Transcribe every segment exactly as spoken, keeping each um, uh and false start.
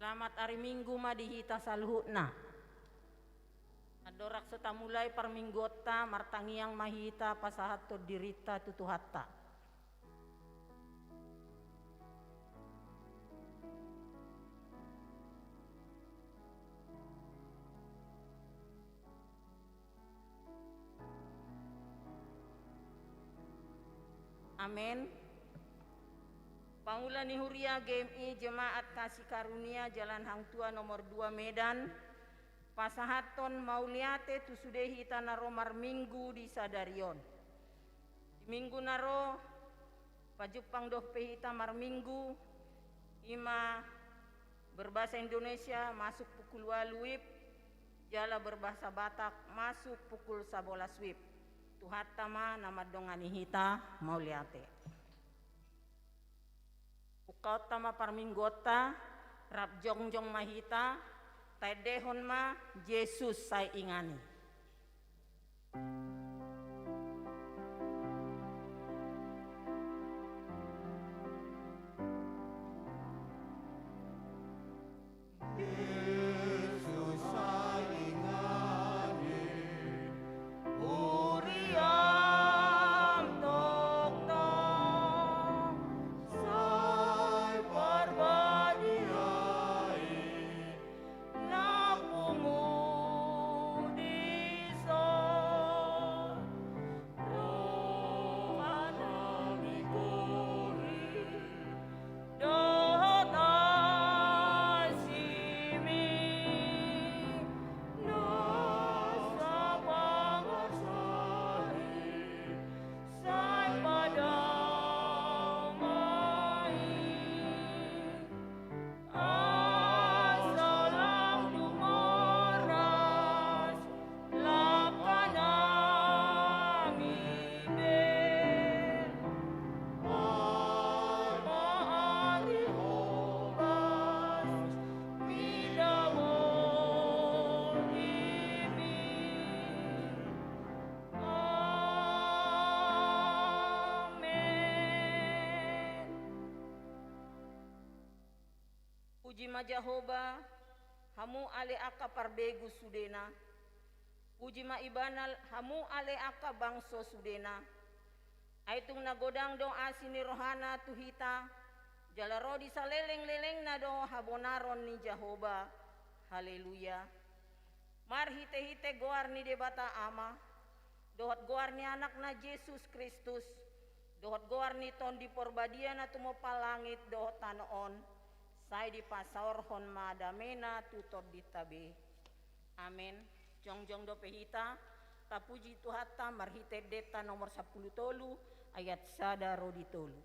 Selamat ari Minggu ma di hita saluhutna. Andorang so tamulai parmingguonta, martangiang ma hita pasahathon dirinta tu Tuhanta. Amen. Pangula ni Huria G M I Jemaat Kasih Karunia Jalan Hang Tuah nomor dua Medan, pasahathon mauliate tu sude hita na ro marminggu di sadari on. Di minggu na ro, pajumpang dope hita marminggu, ima berbahasa Indonesia masuk pukul ualu WIB, jala berbahasa Batak masuk pukul sabolas WIB. Tuhanta ma na mandongani hita, mauliate. Bukaonta ma parmingguonta, rap jongjong ma hita, taendehon ma Jesus sai ingani. Amen. Puji ma Jahowa, hamu ale angka parbegu sudena. Puji ma Ibana, hamu ale angka bangso sudena. Ai tung na godang do asi ni rohana tu hita, jala ro di salelenglelengna do habonaron ni Jahowa. Haleluya. Marhitehite goar ni Debata Ama, dohot goar ni Anakna Jesus Kristus, dohot goar ni Tondi Porbadia na tumompa langit dohot tano on, sai dipasaorhon ma damena tu tondinta be. Amen. Jongjong dope hita, tapuji Tuhanta marhite Endenta nomor sampulu tolu, ayat sada ro di tolu.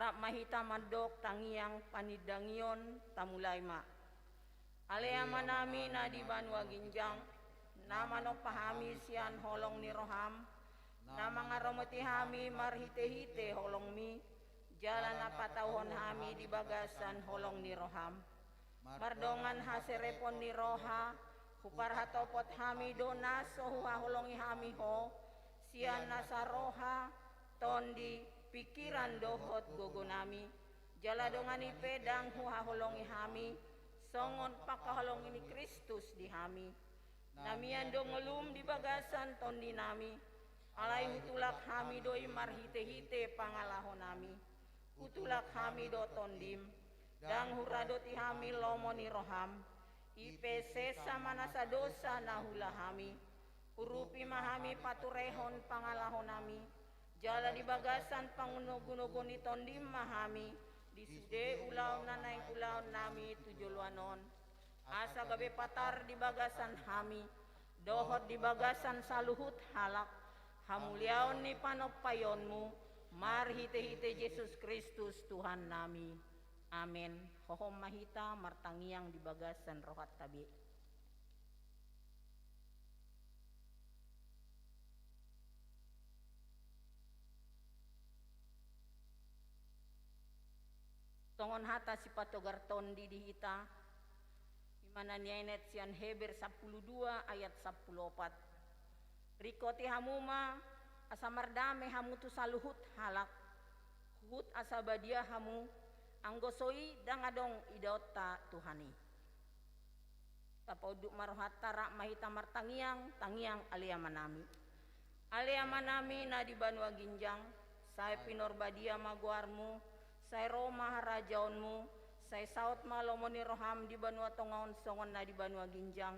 Rap ma hita mandok tangiang panindangion, tamulai ma. Ale Amanami na di banua ginjang, na manompa hami sian holong ni roham, na mangaramoti hami marhitehite holongmi, jala na patauhon hami di bagasan holong ni roham. Mardongan haserepon ni roha, huparhatopot hami do na so huhaholongi hami ho, sian nasa roha, tondi, pingkiran dohot gogonami. Jala dongan i pe ndang huhaholongi hami, songon pangkaholongi ni Kristus di hami. Na mian do ngolum di bagasan tondinami, alai hutulak hami do i marhitehite pangalahonami. Hutulak hami do tondim, ndang huradoti hami lomo ni roham, i pe sesa ma nasa dosa na huula hami. Urupi ma hami paturehon pangalahonami, jala di bagasan pangunogunogu ni tondim ma hami, di sude ulaon na naeng ulaonnami tu joloan on. Asa gabe patar di bagasan hami, dohot di bagasan saluhut halak, hamuliaon ni panompaionmu, marhitehite Jesus Kristus Tuhannami. Amen. Hohom ma hita martangiang di bagasan rohanta be. Songon hata sipatogar tondi di hita, i ma na niainat sian Heber sampulu dua ayat sampulu opat. Ringkoti hamu ma, asa mardame hamu tu saluhut halak, huhut asa badia hamu, anggo so i ndang adong idaonta Tuhan i. Tapaunduk ma rohanta, rap ma hita martangiang, tangiang Ale Amanami. Ale Amanami na di banua ginjang, sai pinorbadia ma goarmu, sai ro ma harajaonmu, sai saut ma lomo ni roham di banua tonga on songon na di banua ginjang.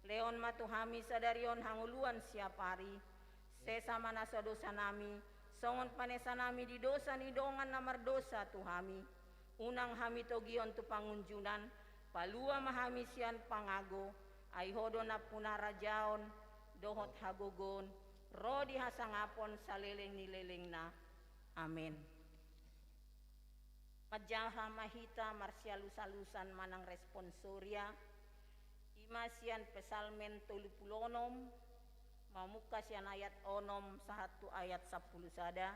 Lehon ma tu hami sadari on hangoluan siap ari. Sesa ma nasa dosanami, songon panesanami di dosa ni dongan na mardosa tu hami. Unang hami togihon tu pangunjunan, palua ma hami sian pangago, ai Ho do nampuna harajaon, dohot hagogoon, ro di hasangapon saleleng ni lelengna. Amen. Manjaha ma hita marsialusalusan manang responsoria, i ma sian Psalmen tolu pulu onom, mamungka sian ayat onom sahat tu ayat sampulu sada,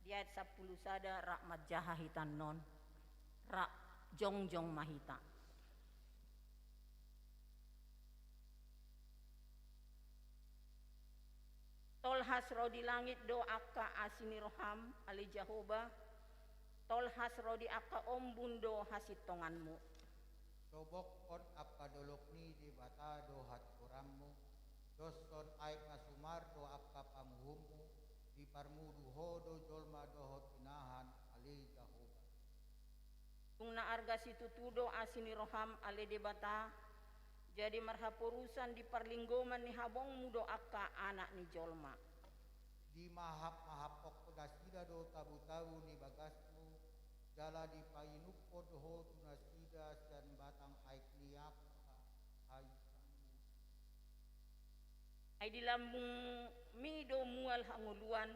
di ayat sampulu sada rap manjaha hita annon, rap jongjong ma hita. Tolhas ro di langit do angka asi ni roham, ale Jahowa, tolhas ro di angka ombun do hasintonganmu. Sobokhon angka dolok ni Debata do hatigoranmu, doshon aek na sumar do angka panguhummu, diparmudu Ho do jolma dohot inahan, ale Jahowa. Tung na arga situtu do asi ni roham, ale Debata, jadi marhaporusan di parlinggoman ni habongmu do angka anak ni jolma. Dimahapmahaphon nasida do tabutabu ni bagasmu, jala dipainumhon Ho tu nasida sian batang aek ni angka haisanmu. Ai di lambungmi do mual hangoluan,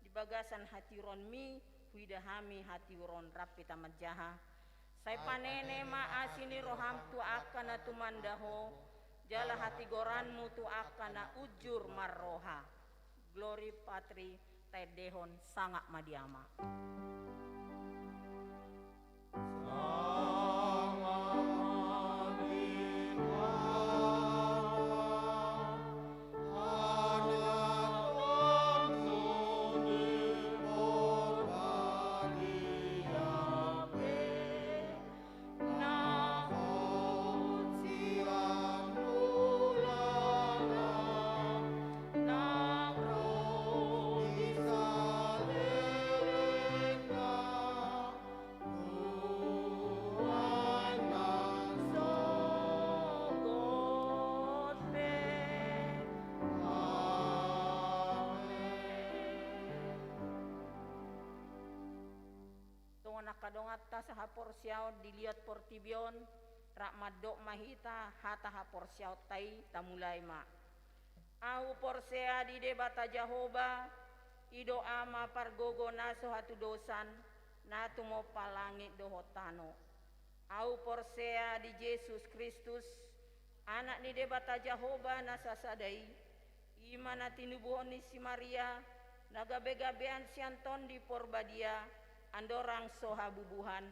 di bagasan hatiuronmi huida hami hatiuron. Rap hita manjaha. Sai panene ma asi ni roham tu angka na tumanda Ho, jala hatigoranmu tu angka na unjur marroha. Gloria Patri, taendehon, sangap ma di Ama. Songon angka donganta sahaporseaon di liat portibi on, rap mandok ma hita hata haporseaonta i, tamulai ma. Ahu porsea di Debata Jahowa, i do Ama pargogo na so hatudosan, na tumompa langit dohot tano. Ahu porsea di Jesus Kristus, Anak ni Debata Jahowa na sasada i, i ma na tinubuhon ni si Maria, na gabegabean sian Tondi Porbadia, andorang so habubuhan.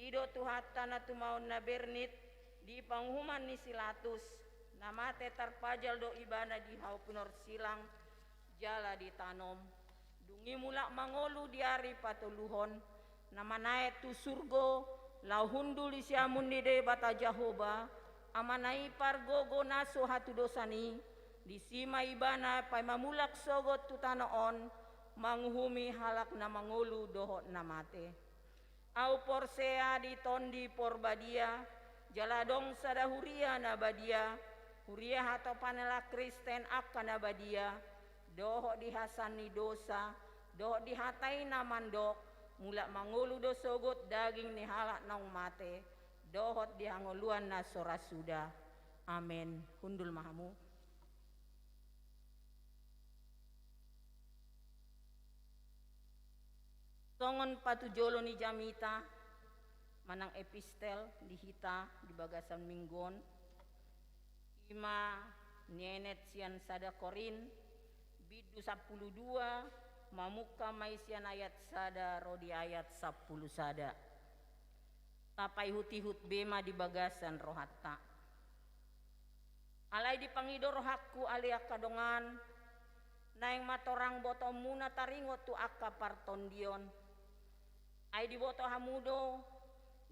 I do Tuhanta na tumaon na bernit, di panguhuman ni si Latus, na mate tarpajal do ibana di hau pinorsilang, jala ditanom. Dung i mulak mangolu di ari patoluhon, na manaek tu surgo, laho hundul di siamun ni Debata Jahowa, Amana i pargogo na so hatudosan i, disi ma ibana paima mulak sogot tu tano on, manguhumi halak na mangolu dohot na mate. Ahu porsea di Tondi Porbadia, jala adong sada huria na badia, huria hatopan halak Kristen angka na badia, dohot di hasan ni dosa, dohot di hata i na mandok, mulak mangolu do sogot daging ni halak naung mate, dohot di hangoluan na so ra suda. Amen. Hundul ma hamu. Songon patujolo ni jamita manang epistel di hita di bagasan minggu on, i ma nienet sian sada Korint, bindu sampulu dua, mamungka ma i sian ayat sada ro di ayat sampulu sada. Tapaihutihut be ma di bagasan rohanta. Alai dipangido rohangku ale angka dongan, naeng ma torang botoonmuna taringot tu angka partondion. Ai diboto hamu do,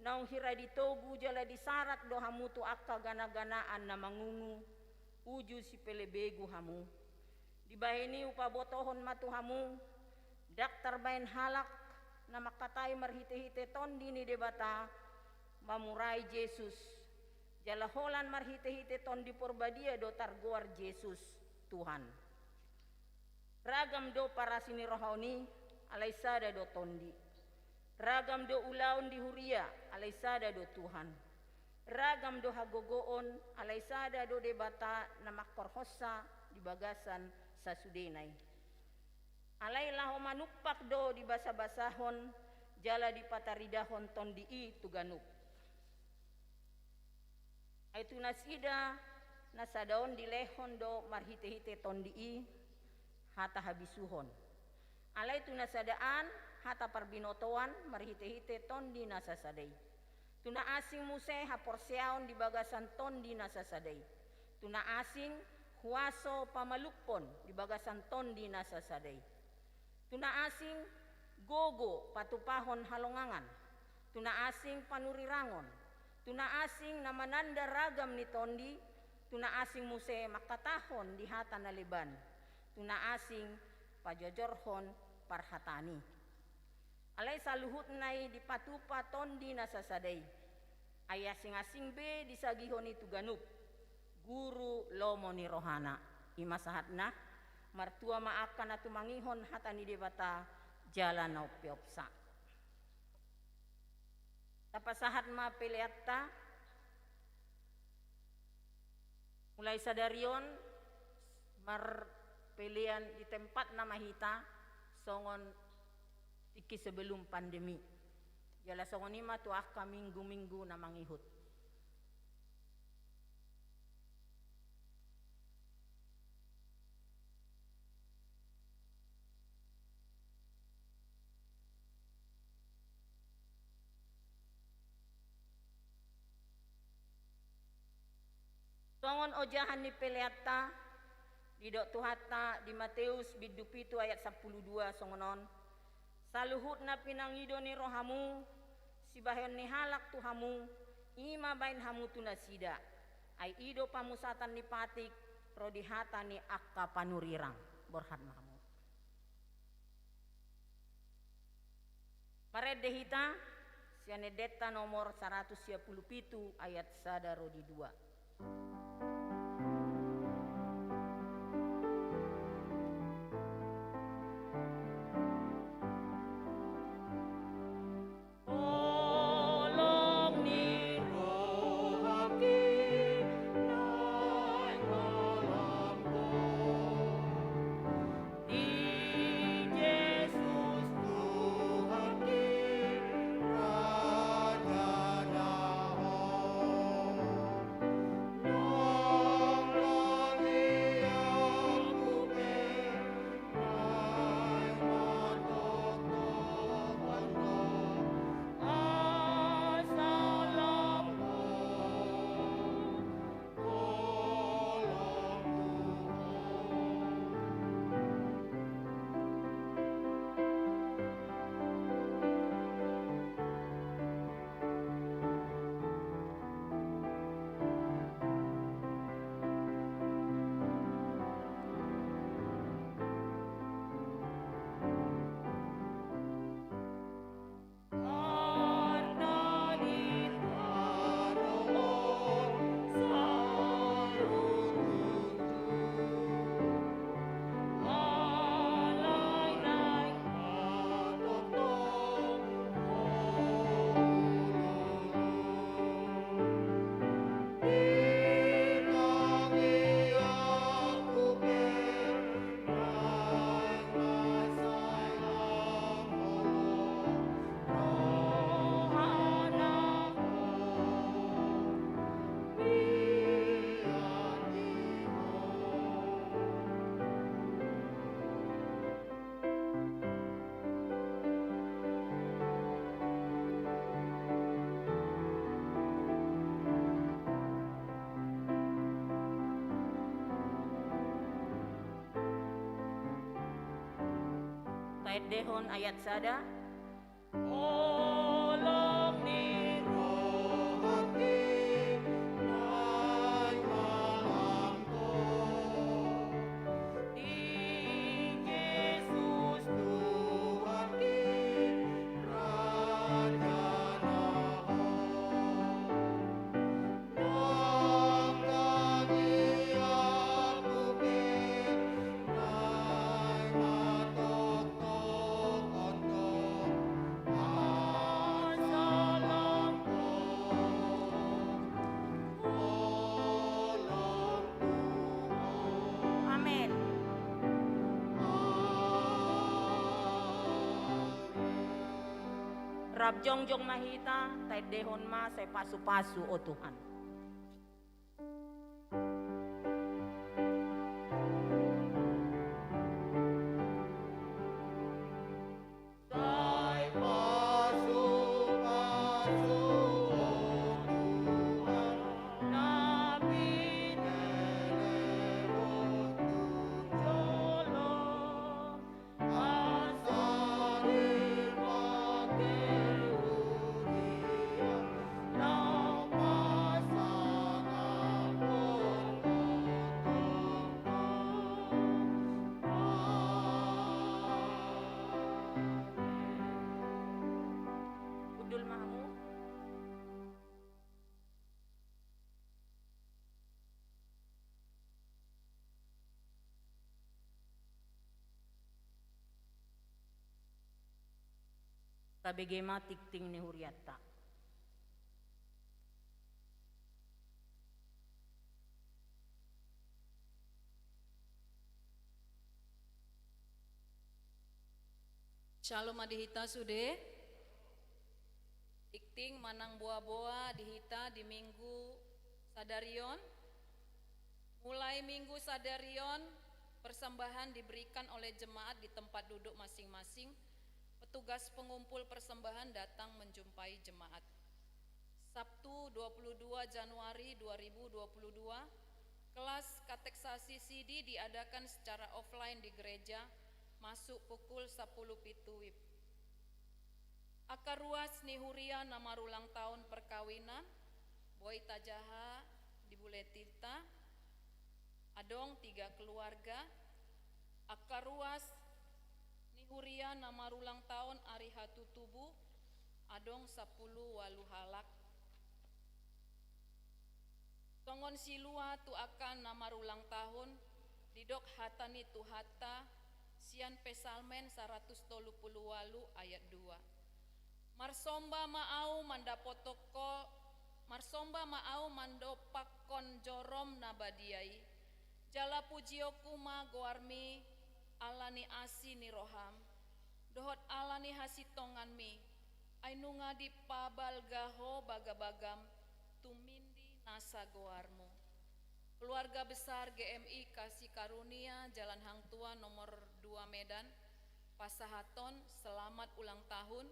naung hira ditogu jala disarat do hamu tu angka ganaganaan na mangungu, uju sipelebegu hamu. Dibahen i hupabotohon ma tu hamu, ndang tarbahen halak na mangkatai marhitehite Tondi ni Debata, mamurai Jesus, jala holan marhitehite Tondi Porbadia do targoar Jesus Tuhan. Ragam do parasi ni roha on i, alai sada do Tondi. Ragam do ulaon di huria, alai sada do Tuhan. Ragam do hagogoon, alai sada do Debata na mangkorhonsa di bagasan sasudena i. Alai laho manumpak do dibasabasahon, jala dipataridahon Tondi i tu ganup. Ai tu nasida na sada on dilehon do marhitehite Tondi i hata habisuhon. Alai tu na sada an hata parbinotoan marhitehite Tondi na sasada i. Tu na asing muse haporseaon di bagasan Tondi na sasada i. Tu na asing huaso pamalumhon di bagasan Tondi na sasada i. Tu na asing gogo patupahon halongangan. Tu na asing panurirangon. Tu na asing na mananda ragam ni tondi. Tu na asing muse mangkatahon di hata na leban. Tu na asing pajojorhon parhataan i. Alai saluhutna i dipatupa Tondi na sasada i. Ai asing-asing be disagihon i tu ganup. Guru lomo ni rohana. I ma sahatna, martua ma angka na tumangihon hata ni Debata jala na umpeopsa. Tapasahat ma peleanta. Mulai sadari on marpelean di tempatna ma hita songon tingki sebelum pandemi. Jala songon i ma tu angka minggu-minggu na mangihut. Songon ojahan ni peleanta, didok Tuhanta di Mateus bindu pitu ayat sampulu dua songon on. Saluhut na pinangido ni rohamu, sibaheon ni halak tu hamu, i ma baen hamu tu nasida. Ai i do pamusatan ni patik, ro di hata ni angka panurirang. Borhat ma hamu. Marende hita, sian endenta nomor saratus sia pulu pitu ayat sada ro di dua. Holong ni rohangki naeng holongku di Jesus Tuhanki, Taendehon ayat sada. Holong ni rohangki, naeng malambo di Jesus Tuhanki, Raja na hot. Amen. Rap jongjong ma hita, taendehon ma sai pasupasu, o Tuhan. Hundul ma hamu. Tabege ma tingting ni hurianta. Syalom ma di hita sude. Tingting manang boaboa di hita di Minggu sadari on. Mulai Minggu sadari on, persembahan diberikan oleh jemaat di tempat duduk masing-masing. Petugas pengumpul persembahan datang menjumpai jemaat. Sabtu, dua puluh dua Januari dua ribu dua puluh dua, kelas kateksasi sidi diadakan secara offline di gereja, masuk pukul sapuluh pitu WIB. Angka ruas ni huria na marulang tahun perkawinan, boi tajaha di buletinta, adong tiga keluarga. Angka ruas ni huria na marulang tahun ari hatutubu, adong sapuluh ualu halak. Songon silua tu angka na marulang tahun, didok hata ni Tuhanta sian Psalmen saratus tolu pulu ualu ayat dua. Marsomba ma ahu mandapothon ho, marsomba ma ahu mandompakhon jorom na badia i, jala pujionku ma goarmi, ala ni asi ni roham, dohot ala ni hasintonganmi, ai nunga dipabalga ho bagabagam, tumindi nasa goarmu. Keluarga besar G M I Kasih Karunia, Jalan Hang Tuah nomor dua Medan, pasahathon selamat ulang tahun,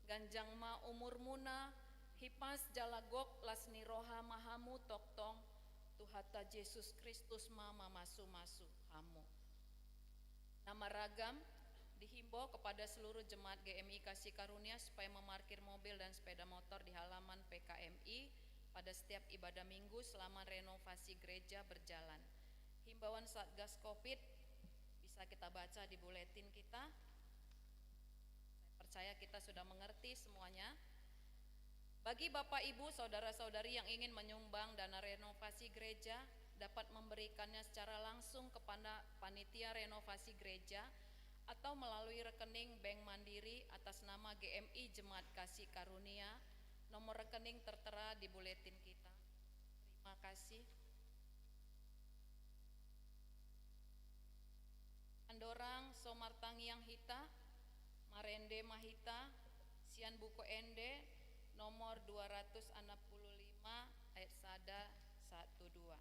ganjang ma umurmuna, hipas jala gok las ni roha ma hamu tongtong, Tuhanta Jesus Kristus ma mamasumasu hamu. Na marragam, dihimbau kepada seluruh jemaat G M I Kasih Karunia supaya memarkir mobil dan sepeda motor di halaman P K M I pada setiap ibadah minggu selama renovasi gereja berjalan. Himbauan Satgas Covid bisa kita baca di buletin kita. Saya percaya kita sudah mengerti semuanya. Bagi Bapak, Ibu, saudara-saudari yang ingin menyumbang dana renovasi gereja, dapat memberikannya secara langsung kepada panitia renovasi gereja atau melalui rekening Bank Mandiri atas nama G M I Jemaat Kasih Karunia, nomor rekening tertera di buletin kita. Terima kasih. Andorang so martangiang hita, marende ma hita sian Buku Ende nomor dua ratus anam pulu lima ayat sada sahat tu dua.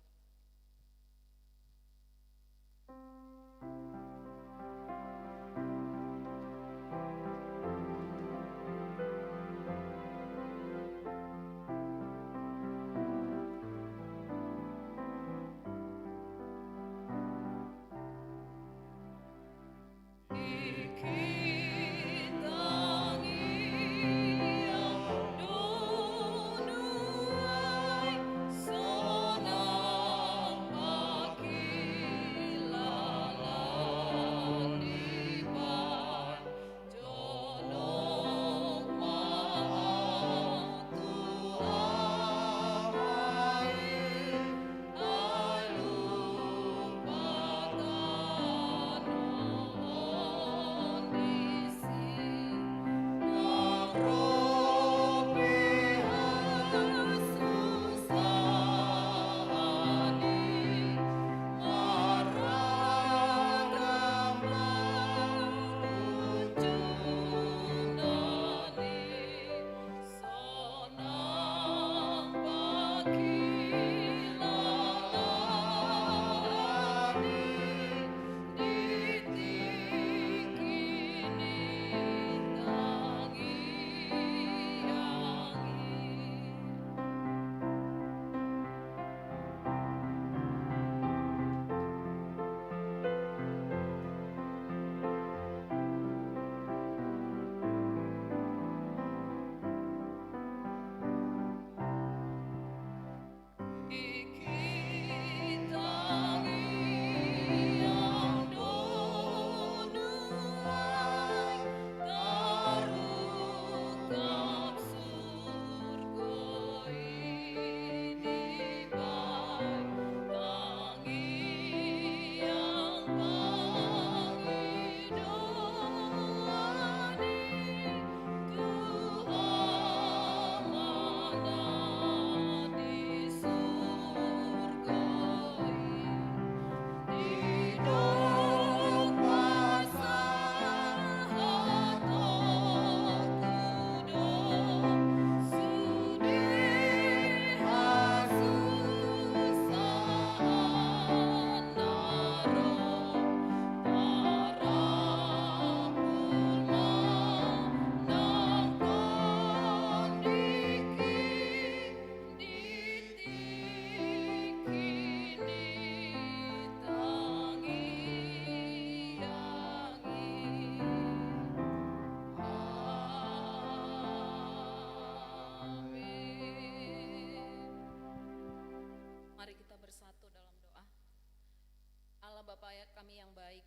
Yang baik,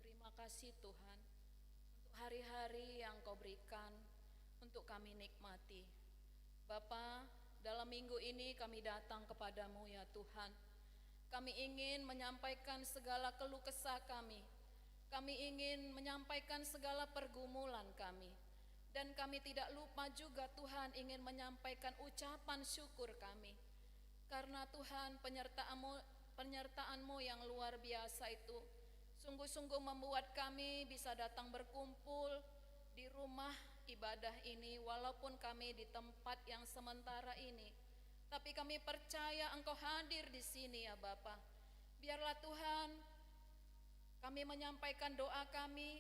terima kasih Tuhan untuk hari-hari yang Kau berikan untuk kami nikmati. Bapa, dalam minggu ini kami datang kepadamu ya Tuhan. Kami ingin menyampaikan segala keluh kesah kami. Kami ingin menyampaikan segala pergumulan kami. Dan kami tidak lupa juga Tuhan ingin menyampaikan ucapan syukur kami. Karena Tuhan penyertaan-Mu, penyertaan-Mu yang luar biasa itu sungguh-sungguh membuat kami bisa datang berkumpul di rumah ibadah ini, walaupun kami di tempat yang sementara ini. Tapi kami percaya Engkau hadir di sini ya Bapa. Biarlah Tuhan kami menyampaikan doa kami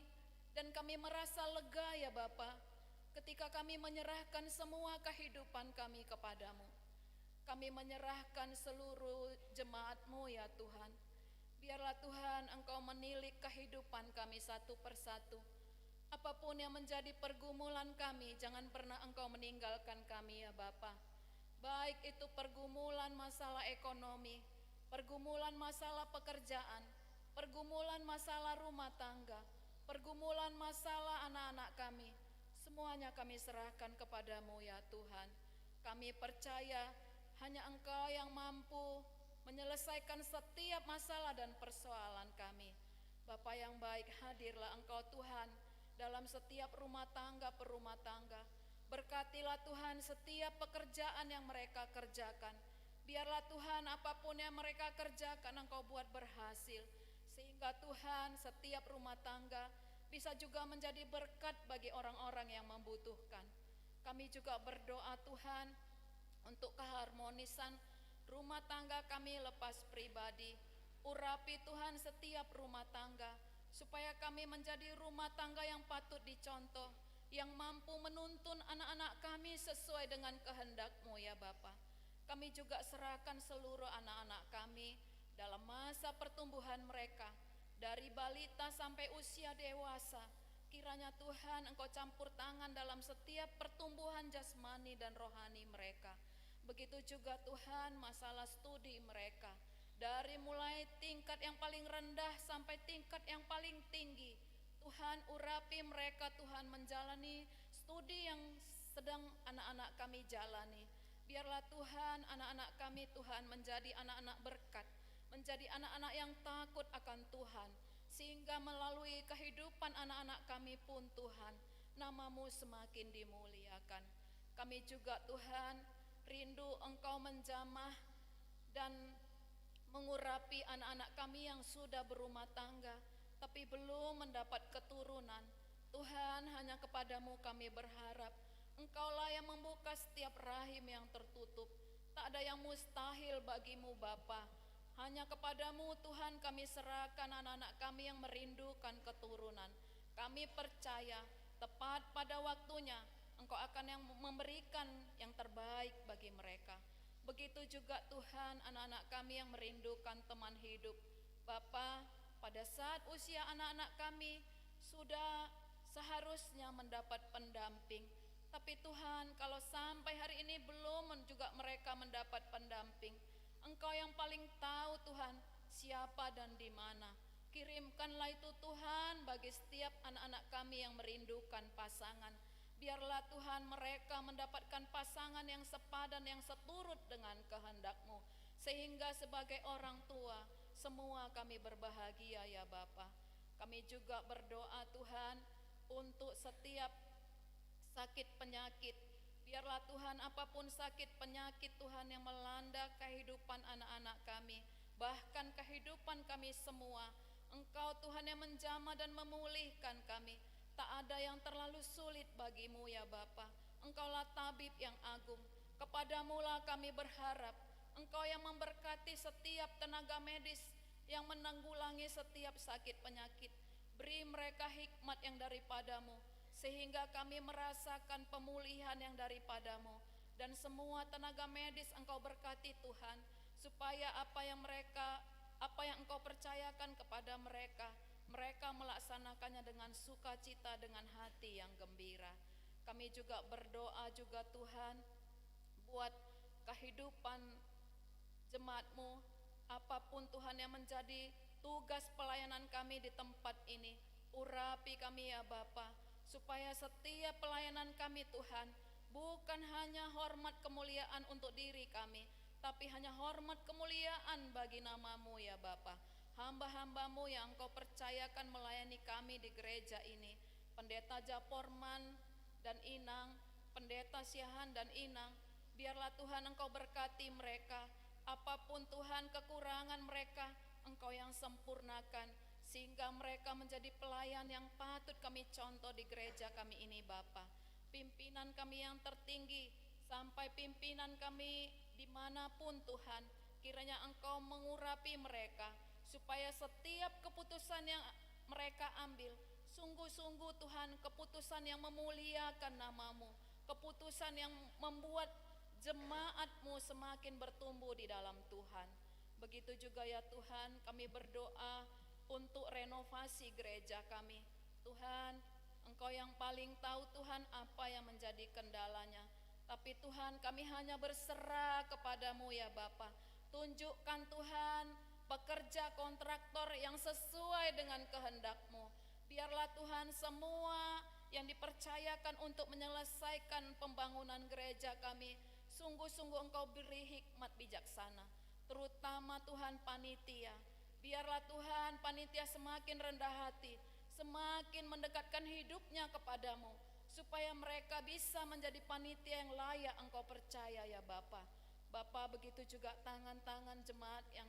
dan kami merasa lega ya Bapa, ketika kami menyerahkan semua kehidupan kami kepadamu. Kami menyerahkan seluruh jemaat-Mu ya Tuhan. Biarlah Tuhan Engkau menilik kehidupan kami satu persatu. Apapun yang menjadi pergumulan kami, jangan pernah Engkau meninggalkan kami ya Bapa. Baik itu pergumulan masalah ekonomi, pergumulan masalah pekerjaan, pergumulan masalah rumah tangga, pergumulan masalah anak-anak kami, semuanya kami serahkan kepadamu ya Tuhan. Kami percaya hanya Engkau yang mampu menyelesaikan setiap masalah dan persoalan kami. Bapa yang baik, hadirlah Engkau Tuhan dalam setiap rumah tangga per rumah tangga. Berkatilah Tuhan setiap pekerjaan yang mereka kerjakan. Biarlah Tuhan apapun yang mereka kerjakan Engkau buat berhasil. Sehingga Tuhan setiap rumah tangga bisa juga menjadi berkat bagi orang-orang yang membutuhkan. Kami juga berdoa Tuhan untuk keharmonisan rumah tangga kami lepas pribadi. Urapi Tuhan setiap rumah tangga, supaya kami menjadi rumah tangga yang patut dicontoh, yang mampu menuntun anak-anak kami sesuai dengan kehendak-Mu ya Bapa. Kami juga serahkan seluruh anak-anak kami dalam masa pertumbuhan mereka, dari balita sampai usia dewasa. Kiranya Tuhan Engkau campur tangan dalam setiap pertumbuhan jasmani dan rohani mereka. Begitu juga Tuhan masalah studi mereka. Dari mulai tingkat yang paling rendah sampai tingkat yang paling tinggi. Tuhan urapi mereka, Tuhan menjalani studi yang sedang anak-anak kami jalani. Biarlah Tuhan anak-anak kami Tuhan menjadi anak-anak berkat, menjadi anak-anak yang takut akan Tuhan. Sehingga melalui kehidupan anak-anak kami pun Tuhan, nama-Mu semakin dimuliakan. Kami juga Tuhan rindu Engkau menjamah dan mengurapi anak-anak kami yang sudah berumah tangga, tapi belum mendapat keturunan. Tuhan, hanya kepada-Mu kami berharap. Engkaulah yang membuka setiap rahim yang tertutup. Tak ada yang mustahil bagi-Mu, Bapa. Hanya kepada-Mu, Tuhan, kami serahkan anak-anak kami yang merindukan keturunan. Kami percaya, tepat pada waktunya, Engkau akan yang memberikan yang terbaik bagi mereka. Begitu juga, Tuhan, anak-anak kami yang merindukan teman hidup. Bapa, pada saat usia anak-anak kami sudah seharusnya mendapat pendamping. Tapi, Tuhan, kalau sampai hari ini belum men-, juga mereka mendapat pendamping, Engkau yang paling tahu, Tuhan, siapa dan di mana. Kirimkanlah itu, Tuhan, bagi setiap anak-anak kami yang merindukan pasangan. Biarlah, Tuhan, mereka mendapatkan pasangan yang sepadan, yang seturut dengan kehendak-Mu. Sehingga sebagai orang tua, semua kami berbahagia, ya Bapa. Kami juga berdoa, Tuhan, untuk setiap sakit penyakit. Biarlah, Tuhan, apapun sakit penyakit, Tuhan, yang melanda kehidupan anak-anak kami, bahkan kehidupan kami semua, Engkau, Tuhan, yang menjamah dan memulihkan kami. Tak ada yang terlalu sulit bagi-Mu, ya Bapa. Engkaulah tabib yang agung. Kepada-Mulah kami berharap. Engkau yang memberkati setiap tenaga medis yang menanggulangi setiap sakit penyakit. Beri mereka hikmat yang daripada-Mu, sehingga kami merasakan pemulihan yang daripada-Mu. Dan semua tenaga medis Engkau berkati, Tuhan, supaya apa yang mereka, apa yang Engkau percayakan kepada mereka, mereka melaksanakannya dengan sukacita, dengan hati yang gembira. Kami juga berdoa juga, Tuhan, buat kehidupan jemaat-Mu, apapun, Tuhan, yang menjadi tugas pelayanan kami di tempat ini. Urapi kami ya Bapa, supaya setiap pelayanan kami Tuhan, bukan hanya hormat kemuliaan untuk diri kami, tapi hanya hormat kemuliaan bagi nama-Mu ya Bapa. Hamba-hamba-Mu yang Engkau percayakan melayani kami di gereja ini, Pendeta Japorman dan Inang, Pendeta Siahaan dan Inang, biarlah Tuhan Engkau berkati mereka. Apapun Tuhan kekurangan mereka, Engkau yang sempurnakan, sehingga mereka menjadi pelayan yang patut kami contoh di gereja kami ini, Bapa. Pimpinan kami yang tertinggi, sampai pimpinan kami dimanapun, Tuhan, kiranya Engkau mengurapi mereka, supaya setiap keputusan yang mereka ambil, sungguh-sungguh, Tuhan, keputusan yang memuliakan nama-Mu, keputusan yang membuat jemaat-Mu semakin bertumbuh di dalam Tuhan. Begitu juga, ya Tuhan, kami berdoa untuk renovasi gereja kami. Tuhan, Engkau yang paling tahu, Tuhan, apa yang menjadi kendalanya. Tapi Tuhan, kami hanya berserah kepada-Mu ya Bapa. Tunjukkan Tuhan, pekerja kontraktor yang sesuai dengan kehendak-Mu. Biarlah Tuhan, semua yang dipercayakan untuk menyelesaikan pembangunan gereja kami, sungguh-sungguh Engkau beri hikmat bijaksana. Terutama Tuhan, panitia. Biarlah Tuhan, panitia semakin rendah hati, semakin mendekatkan hidupnya kepada-Mu, supaya mereka bisa menjadi panitia yang layak Engkau percaya ya Bapa. Bapa, begitu juga tangan-tangan jemaat yang,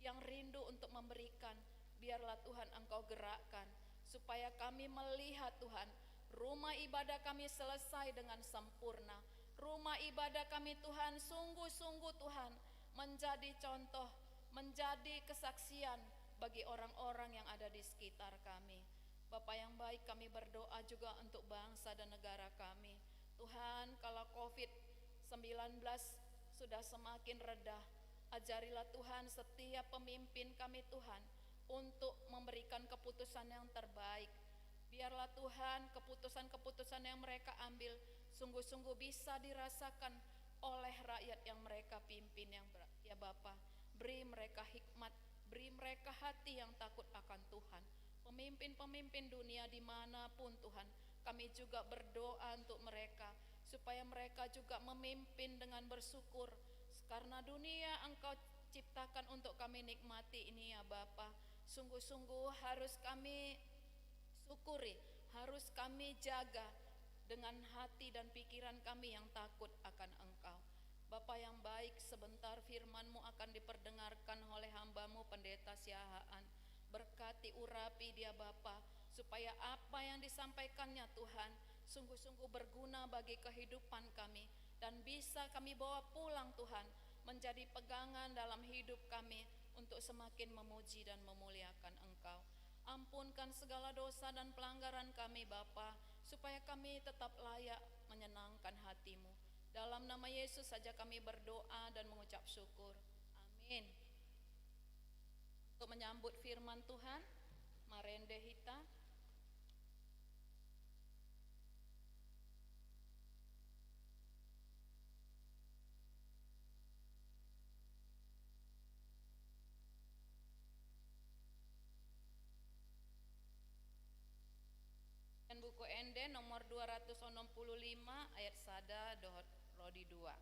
yang rindu untuk memberikan. Biarlah Tuhan Engkau gerakkan, supaya kami melihat Tuhan, rumah ibadah kami selesai dengan sempurna. Rumah ibadah kami Tuhan, sungguh-sungguh Tuhan, menjadi contoh, menjadi kesaksian bagi orang-orang yang ada di sekitar kami. Bapa yang baik, kami berdoa juga untuk bangsa dan negara kami. Tuhan, kalau covid sembilan belas sudah semakin reda, ajarilah Tuhan setiap pemimpin kami, Tuhan, untuk memberikan keputusan yang terbaik. Biarlah Tuhan, keputusan-keputusan yang mereka ambil sungguh-sungguh bisa dirasakan oleh rakyat yang mereka pimpin, yang ber-, ya Bapa. Beri mereka hikmat, beri mereka hati yang takut akan Tuhan. Pemimpin-pemimpin dunia di mana pun, Tuhan, kami juga berdoa untuk mereka, supaya mereka juga memimpin dengan bersyukur, karena dunia Engkau ciptakan untuk kami nikmati ini, ya Bapa. Sungguh-sungguh harus kami syukuri, harus kami jaga dengan hati dan pikiran kami yang takut akan Engkau. Bapa yang baik, sebentar firman-Mu akan diperdengarkan oleh hamba-Mu, Pendeta Siahaan. Berkati, urapi dia, Bapa, supaya apa yang disampaikannya, Tuhan, sungguh-sungguh berguna bagi kehidupan kami dan bisa kami bawa pulang, Tuhan, menjadi pegangan dalam hidup kami untuk semakin memuji dan memuliakan Engkau. Ampunkan segala dosa dan pelanggaran kami, Bapa, supaya kami tetap layak menyenangkan hati-Mu. Dalam nama Yesus saja kami berdoa dan mengucap syukur. Amin. Untuk menyambut firman Tuhan, marende hita. Dan Buku Ende nomor dua ratus onom pulu lima, ayat sada dohot ro di dua.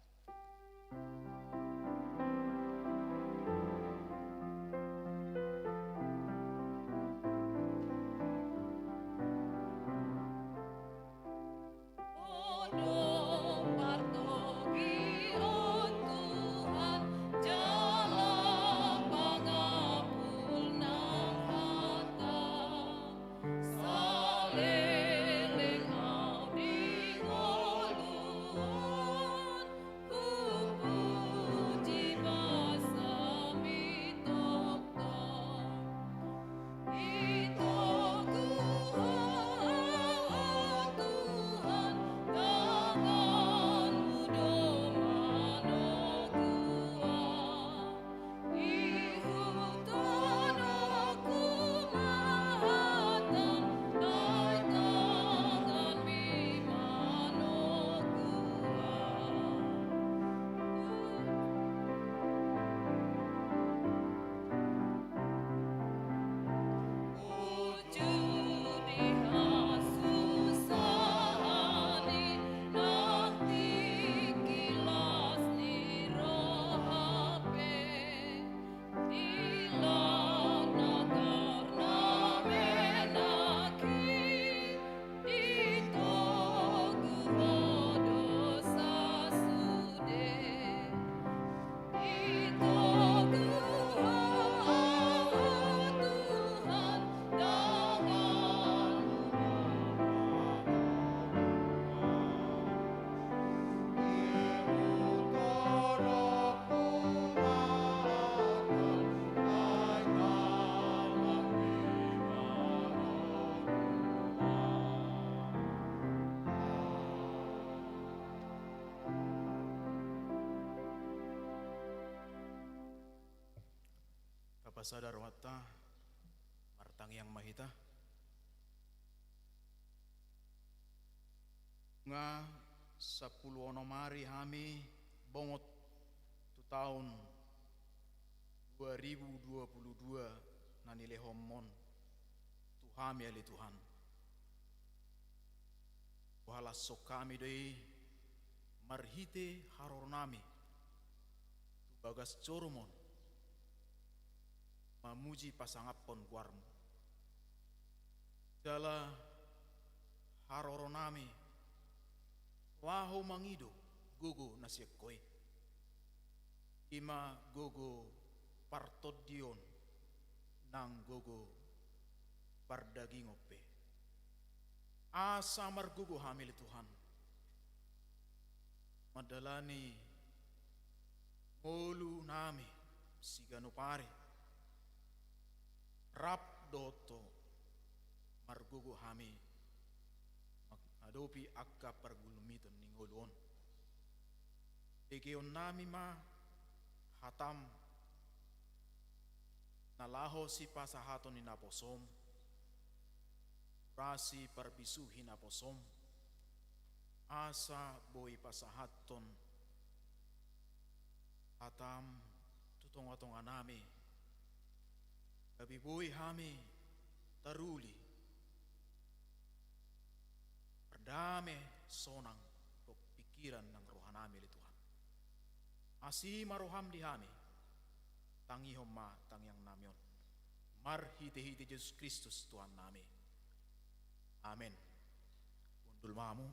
Pasada rohanta, martangiang ma hita. Nga sampulu onom ari hami bongot tu taon dua ribu dua puluh dua na nilehonmon tu hami ale Tuhan. Huhalashon hami do i marhite haroronami tu bagas jorumon, mamuji pasangaphon goarmu. Jala haroronami laho mangido gogo na sian Ho i. I ma gogo partondion nang gogo pardagingon pe. Asa margogo hami ale Tuhan mandalani ngolunami siganup ari. Rap dohot Ho margogo hami mangadopi angka pargulmitan ni ngolu on. Begeonnami ma hatam na laho sipasahaton ni naposom, rasi parbisuhi naposom, asa boi pasahathon hatam tu tongatonganami, gabe boi hami taruli mardame sonang dohot pingkiran nang rohanami ale Tuhan. Asi ma roham di hami, tangihon ma tangiangnami on. Marhitehite Jesus Kristus Tuhannami. Amen. Hundul ma hamu.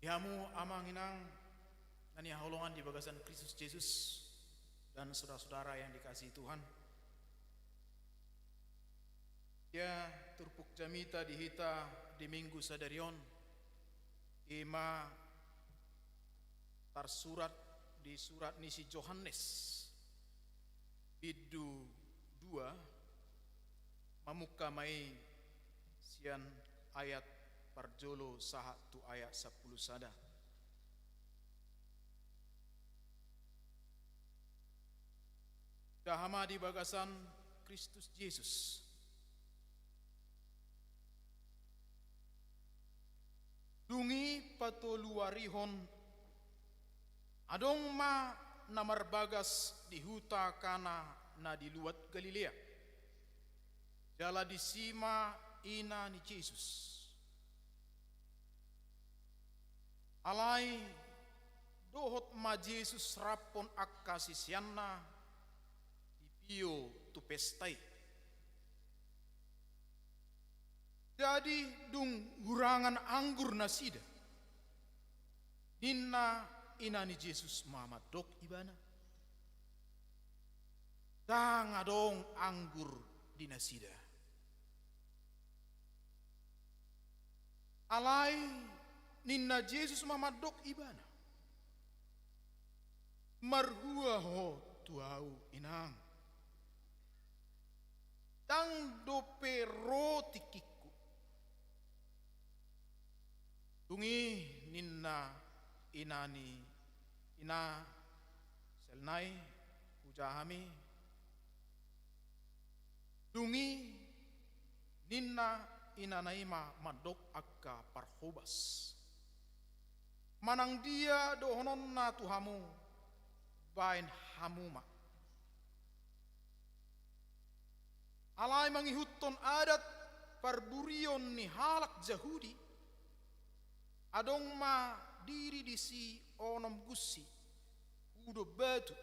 Di hamu amang inang na hinaholongan di bagasan Kristus Jesus dan saudara-saudara yang dikasihi Tuhan. Ia turpuk jamita di hita di Minggu sadari on, i ma tarsurat di surat ni si Johannes, bindu dua, mamungka ma i sian ayat parjolo sahat tu ayat sampulu sada. Jaha ma di bagasan Kristus Jesus. Dung i patoluarihon adong ma na marbagas di huta Kana na di luat Galilea. Jala disi ma ina ni Jesus. Alai dohot ma Jesus raphon angka siseanna, dipio tu pesta i. Jadi dung hurangan anggur nasida, ninna ina ni Jesus ma mandok ibana: Ndang adong anggur di nasida. Alai ninna Jesus ma mandok ibana: Marhua ho tu ahu, inang. Ndang dope ro tingkingku. Dung i ninna ina ni, ina selna i, hujaha hami. Dung i ninna inana i ma mandok angka parhobas: Manang dia dohononna tu hamu, baen hamu ma. Alai mangihuthon adat parburion ni halak Jahudi, adong ma diri disi onom gunsi hudon batu,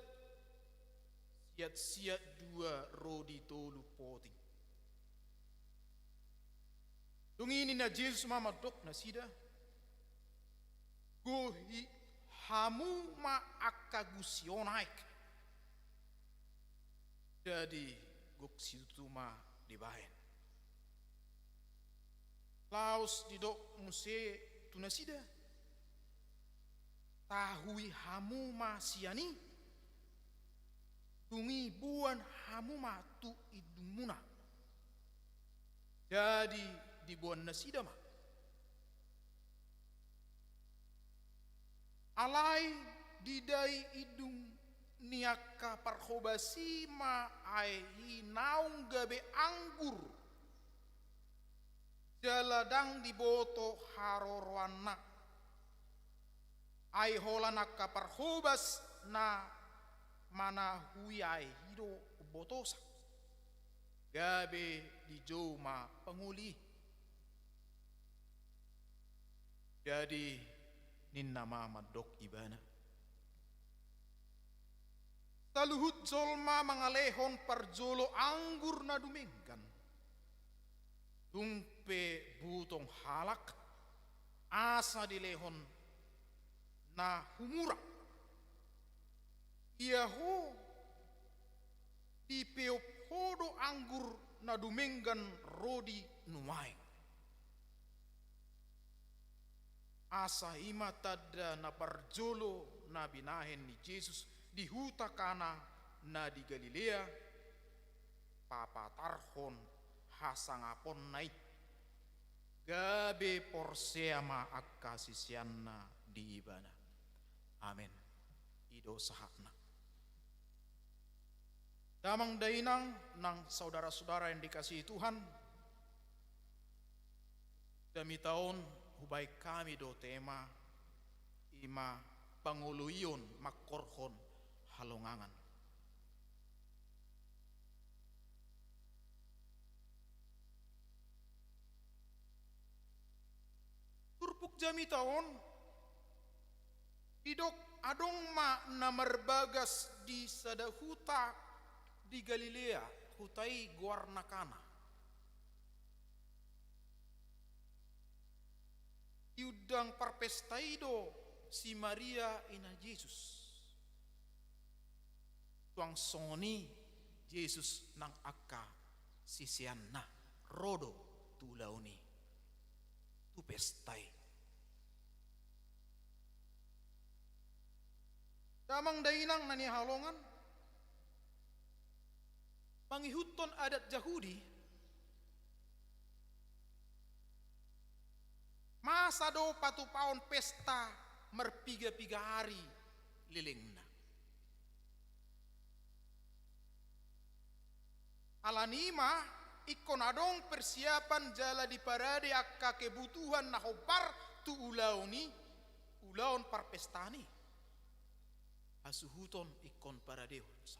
siatsiat dua ro di tolu poting. Dung i ninna Jesus ma mandok nasida: Gohi hamu ma angka gunsi on aek. Jadi gok situtu ma dibaen. Laos didok muse tu nasida: Tahui hamu ma sian i, dung i boan hamu ma tu indungmuna. Jadi diboan nasida ma. Alai didai indung ni angka parhobas i ma aek i naung gabe anggur, jala ndang diboto haroroanna. Ai holan angka parhobas na manahui aek i do umbotosa, gabe dijou ma pangoli i. Jadi ninna ma mandok ibana: Saluhut jolma mangalehon parjolo anggur na dumenggan. Tung pe butong halak, asa dilehon na humurang. Ia ho, dipeop ho do anggur na dumenggan ro di nuaeng. Asa i ma tanda na parjolo na binahen ni Jesus di huta Kana na di Galilea, papatarhon hasangaponna i. Gabe porsea ma angka siseanna di ibana. Amen. I do sahatna. Damang dainang nang saudara-saudara yang dikasihi Tuhan, jamita on hubaen hami do tema, i ma pangoloion mangkorhon halongangan. Turpuk jamita on, didok adong ma na marbagas di sada huta di Galilea, huta i goarna Kana. Diundang parpesta i do si Maria ina Jesus. Suang songon i Jesus nang angka siseanna ro do tu ulaon i, tu pesta i. Damang dainang na hinaholongan, mangihuthon adat Jahudi, masa do patupahon pesta marpiga-piga ari lelengna. Alani i ma, ingkon adong persiapan jala diparade angka kebutuhan na hombar tu ulaon i, ulaon parpestaan i. Hasuhuton ingkon paradehon sa.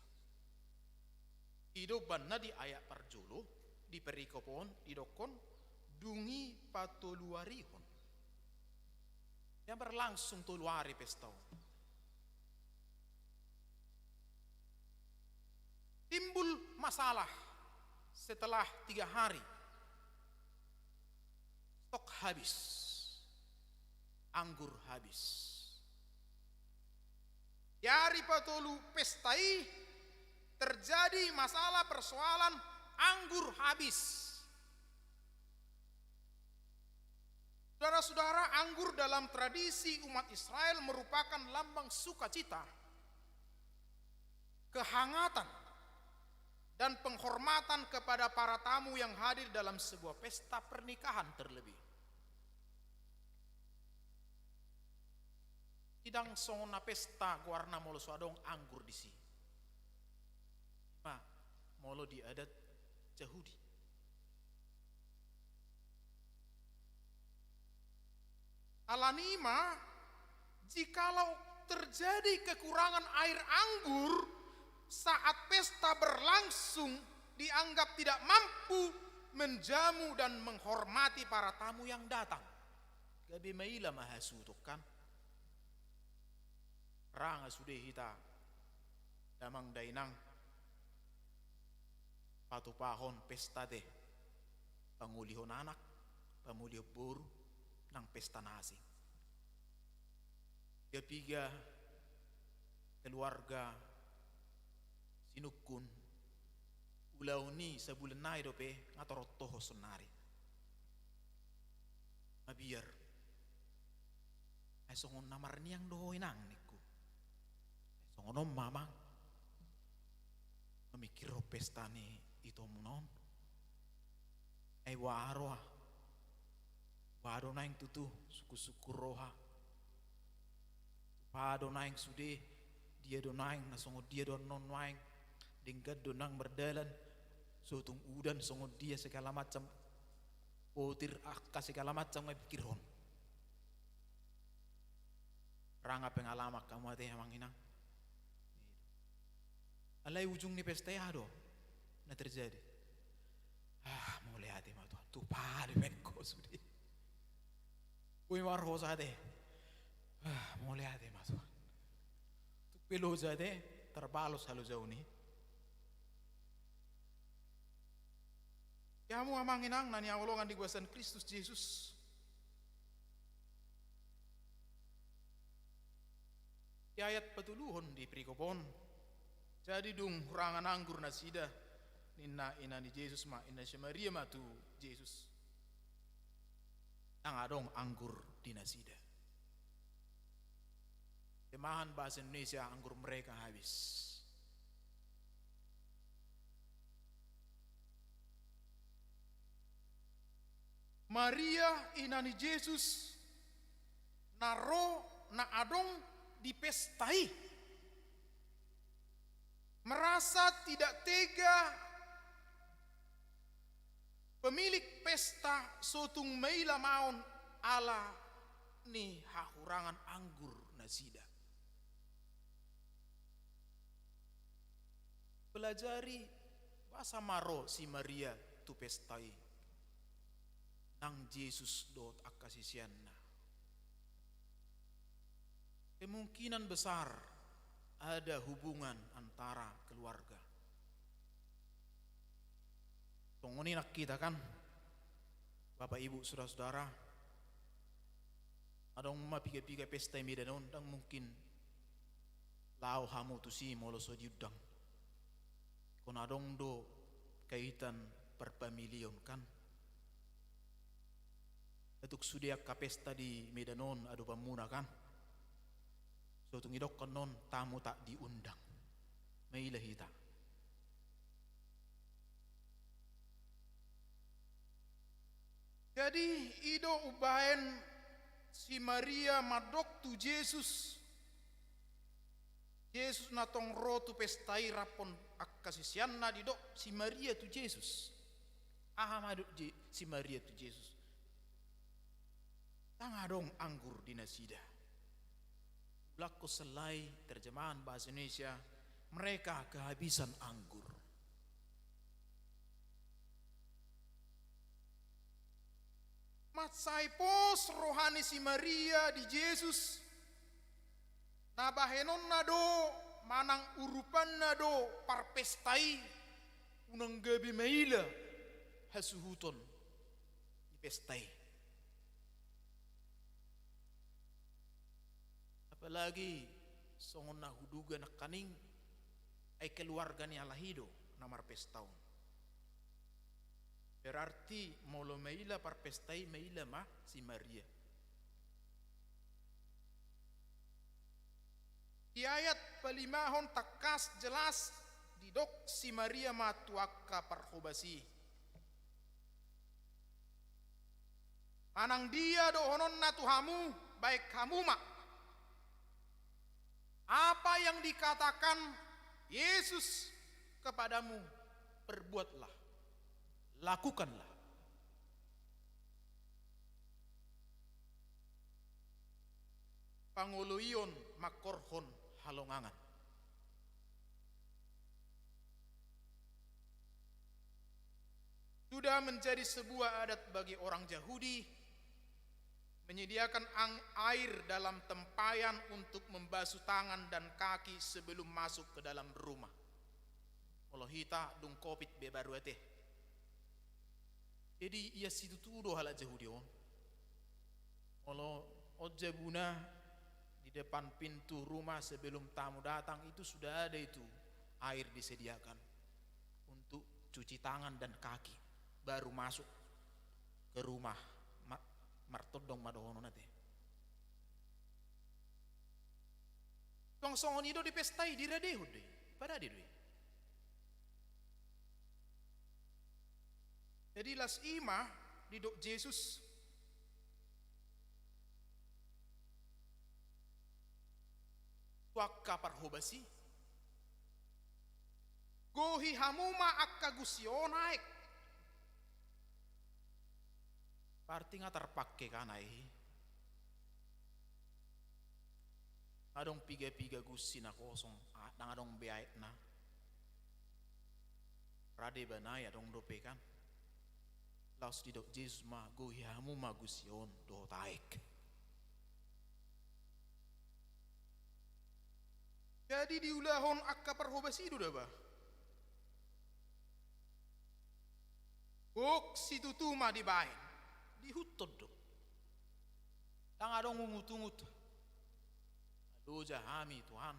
I do umbahen na di ayat parjolo, di perikop on didokkon, dung i patoluarihon. Ia berlangsung tolu ari pesta on. Timbul masalah setelah tiga hari. Stok habis. Anggur habis. Di ari patolu pesta i terjadi masalah persoalan anggur habis. Saudara-saudara, anggur dalam tradisi umat Israel merupakan lambang sukacita, kehangatan, dan penghormatan kepada para tamu yang hadir dalam sebuah pesta pernikahan terlebih. Ndang songon na pesta goarna molo so adong anggur disi. Ma, molo di adat Jahudi. Alani i ma, jikalau terjadi kekurangan air anggur saat pesta berlangsung, dianggap tidak mampu menjamu dan menghormati para tamu yang datang. Gabe maila ma hasuhuton kan. Ra nga sude hita damang dainang patupahon pesta te, pangolihon anak, pangolihon boru, nang pesta na asing. Piga-piga keluarga sinungkun, ulaon i sabulan nai dope nga torop toho saonari. Mabiar. Ai songon na marniang do ho inang ningku. Ai songon on ma amang. Mamingkirhon pesta ni itomuna on. Ai boha roha. Tupa do naeng tutu sungkunsungkun roha. Tupa do naeng sude, dia do naeng na songon dia do annon naeng. Denggan do nang mardalan, sotung udan songon dia, segala macam potir, angka segala macam nga dipikirhon. Ranga pengalaman hamu ate, amang inang. Alai ujung ni pesta i aha do na terjadi? Ah, mauliate ma Tuhan, tupa do baen ho sude. Boi marhosa ate. Ah, mauliate ma Tuhan. Tung pe loja ate, tarbalos halojaon i. Ia hamu amang inang na hinaholongan di goasan Kristus Jesus. Di ayat patoluhon di perikop on, jadi dung hurangan anggur nasida, ninna ina ni Jesus ma, ninna si Maria ma tu Jesus, ndang adong anggur di nasida. Terjemahan bahasa Indonesia, anggur mereka habis. Maria, ina ni Jesus, na ro, na adong di pesta i, merasa tidak tega pemilik pesta sotung maila maon ala ni hahurangan anggur nasida. Pelajari boasa ma ro si Maria tu pesta i nang Jesus dohot angka siseanna. Kemungkinan besar ada hubungan antara keluarga. Songon i nang hita kan, Bapak Ibu, saudara-saudara, adong ma piga-piga pesta i Medan on, ndang mungkin laho hamu tusi molo so diundang. Ingkon adong do kaitan parpamilion kan. Tung sude angka pesta di Medan on adopanmuna kan. Sotung didok annon tamu tak diundang. Maila hita. Jadi i do umbahen si Maria mandok tu Jesus. Jesus na tong ro tu pesta i rap dohot angka siseanna, didok si Maria tu Jesus. Aha ma didok Je-, si Maria tu Jesus? Ndang adong anggur di nasida. Ulangkon sallai, terjemahan bahasa Indonesia, mereka kehabisan anggur. Mansai pos roha ni si Maria di Jesus, na bahenonna do manang urupanna do parpesta i, unang gabe maila hasuhuton ni pesta i. Apalagi songon na huduga nangkaning, ai keluarga ni halak i do na marpesta on. Berarti molo maila parpesta i, maila ma si Maria. Di ayat palimahon tangkas jelas didok si Maria ma tu angka parhobas i. Manang dia dohononna tu hamu, baen hamu ma. Apa yang dikatakan Yesus kepadamu, perbuatlah, lakukanlah. Pangoloion mangkorhon halongangan. Sudah menjadi sebuah adat bagi orang Yahudi menyediakan ang-, air dalam tempayan untuk membasuh tangan dan kaki sebelum masuk ke dalam rumah. Molo hita dung covid be baru ate. Jadi ia situtu do halak Jahudi on. Molo on jabuna di depan pintu rumah sebelum tamu datang itu sudah ada itu air disediakan untuk cuci tangan dan kaki baru masuk ke rumah. Ma-, martondong ma dohonon ate. Tong songon i do di pesta i, diradehon do i, parade do i. Jadi las i ma didok Jesus, tu angka parhobas i. Gohi hamu ma angka gusi on aek. Berarti nga tarpangke kan aek i. Adong piga-piga gusi na kosong, a-, ndang adong be aekna. Rade ba nai adong dope kan. Laos didok Jesus ma, gohi hamu ma gusi on dohot aek. Jadi diulahon angka parhobas i do da ba. Gok situtu ma dibaen, diihuthon do. Ndang adong ungut-ungut. Loja hami Tuhan.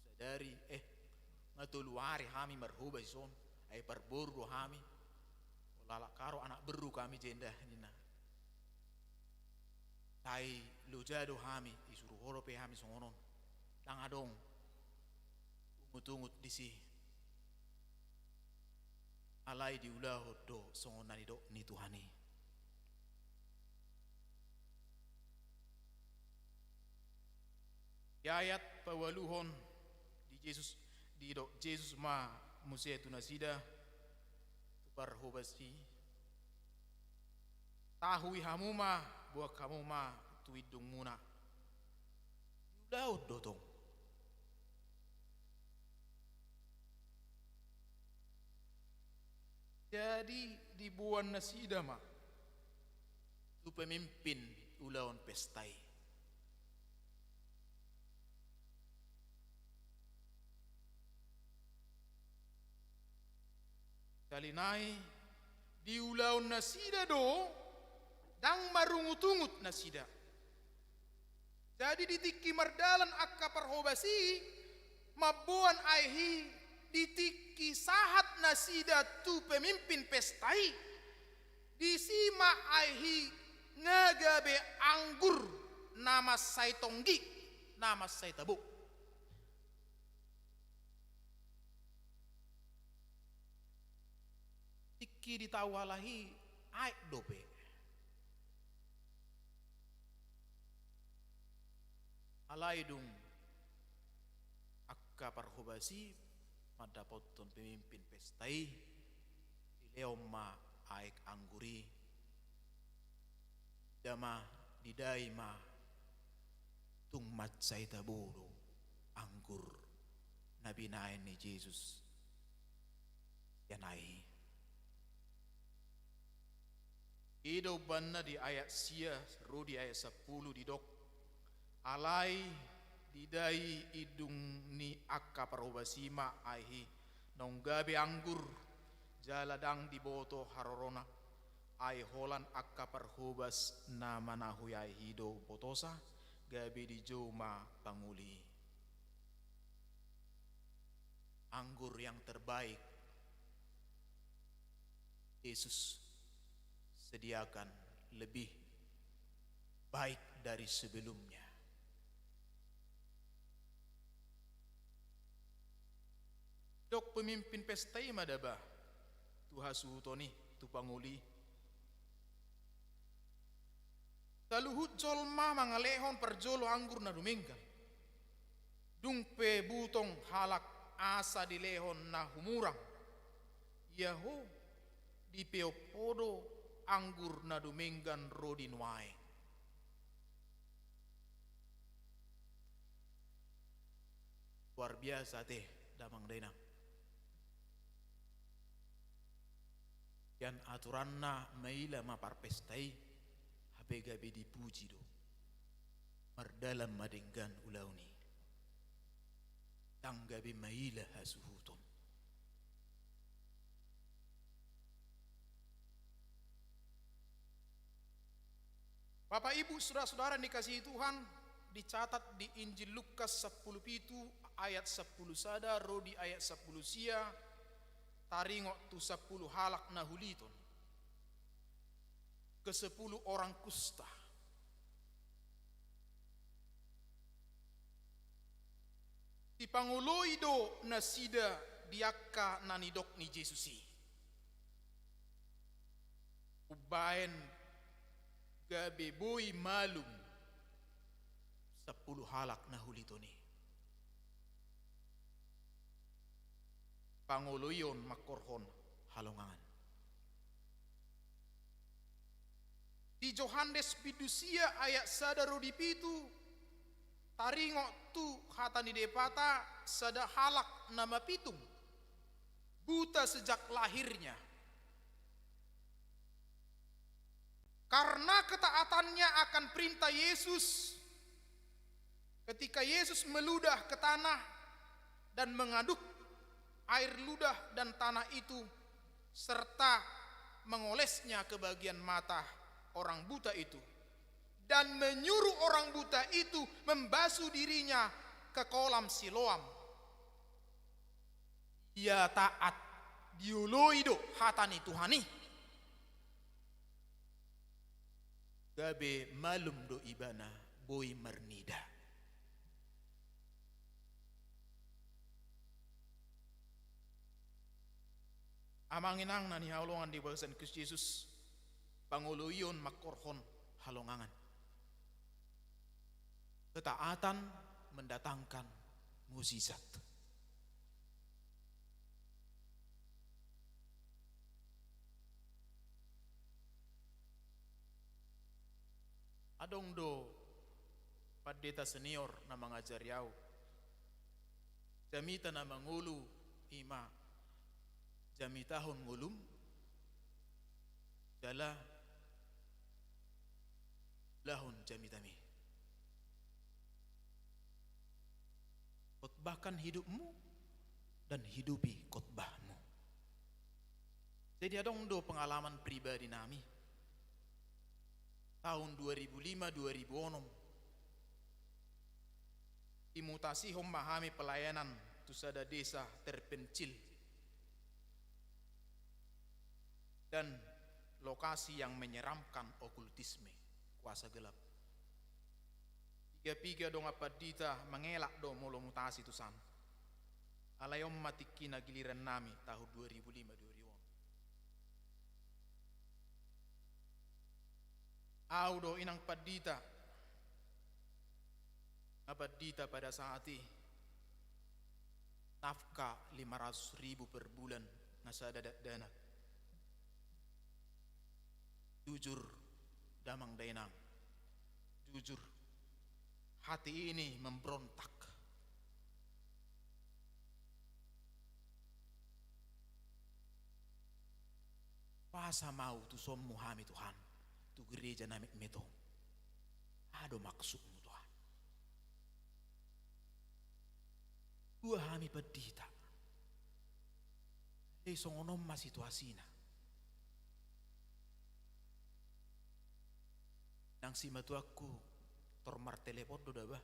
Sadari, eh, nga tolu ari hami marhobas dison, ai parboru do hami. Holan alak haro anak berru hami jenda ninna. Sai loja do hami, isuru ho dope hami songon on. Ndang adong ungut-ungut disi. Alai diulahon do songon na nidok ni Tuhan i. Di ayat paualuhon di Jesus, didok Jesus ma muse tu nasida, tu parhobas i. Tahui hamu ma, boan hamu ma tu indungmuna. Diulahon do tong. Jadi diboan nasida ma tu pemimpin ulaon pesta i. Sali nai, diulahon nasida do, ndang marungut-ungut nasida. Jadi di tingki mardalan angka parhobas i, mamboan aek i, di tingki sahat nasida tu pemimpin pesta i, disi ma aek i nga gabe anggur na mansai tonggi, na mansai tabo. Tingki di tau halak i aek dope. Alai dung angka parhobas i mandapothon pemimpin pesta i, dilehon ma aek anggur i. Didai ma, didai ma, tung mansai tabo do anggur na binaen ni Jesus sian aek i. I do umbahen na di ayat sia ro di ayat sampulu didok, alai didai indung ni angka parhobas i ma aek i naung gabe anggur, jala ndang diboto harorona. Ai holan angka parhobas na manahui aek i do botosa, gabe dijou ma pangoli i. Anggur yang terbaik Yesus sediakan lebih baik dari sebelumnya. Didok pemimpin pesta i ma da ba tu hasuhuton i, tu pangoli i. Saluhut jolma mangalehon parjolo anggur na dumenggan. Dung pe butong halak asa dilehon na humurang, ia ho dipeop ho do anggur na dumenggan ro di nuaeng. Luar biasa te, damang dainang. Sian aturanna maila ma parpesta i, hape gabe dipuji do. Mardalan ma denggan ulaon i. Ndang gabe maila hasuhuton. Bapak, Ibu, saudara-saudara yang dikasihi Tuhan, dicatat di Injil Lukas sampulu pitu ayat sampulu sada ro di ayat sampulu sia, taringot tu sampulu halak na huliton. Kesepuluh orang kusta. Dipangoloi do nasida di angka na nidok ni Jesus i. Umbaen gabe boi malum sampulu halak na huliton i. pangoloion mangkorhon halongangan. Di Johannes bindu sia ayat sada ro di pitu, taringot tu hata ni Debata, sada halak na mapitung, buta sejak lahirnya. Karena ketaatannya akan perintah Yesus, ketika Yesus meludah ke tanah dan mengaduk air ludah dan tanah itu, serta mengolesnya ke bagian mata orang buta itu, dan menyuruh orang buta itu membasuh dirinya ke kolam Siloam. Ia taat, dioloi do hata ni Tuhan i. Gabe malum do ibana boi marnida. Amang inang na hinaholongan di bagasan Kristus Jesus, pangoloion mangkorhon halongangan. Ketaatan mendatangkan mukjizat. Adong do pandita senior na mangajari au, jamita na mangolu i ma jamitahon ngolum, jala ulahon jamitami. Khotbahkan hidupmu dan hidupi khotbahmu. Jadi adong do pengalaman pribadi nami. Tahun dua ribu lima, dua ribu onom, dimutasihon ma hami pelayanan tu sada desa terpencil dan lokasi yang menyeramkan, okultisme, kuasa gelap. Piga-piga dongan pandita mangelak do molo mutasi tu san. Alai on ma tingkina giliran nami tahun dua ribu lima, dua ribu onom. Au do inang pandita, na pandita pada saat i, nafkah lima ratus ribu per bulan na sada dakdanak. Jujur, damang dainang, jujur, hati ini memberontak. Pasa ma utusanmu hami Tuhan, tu gereja na metmet on. Aha do maksudmu Tuhan? Tua hami pandita. Jadi songon on ma situasina. Nang simatuangku tor martelepon do da bah.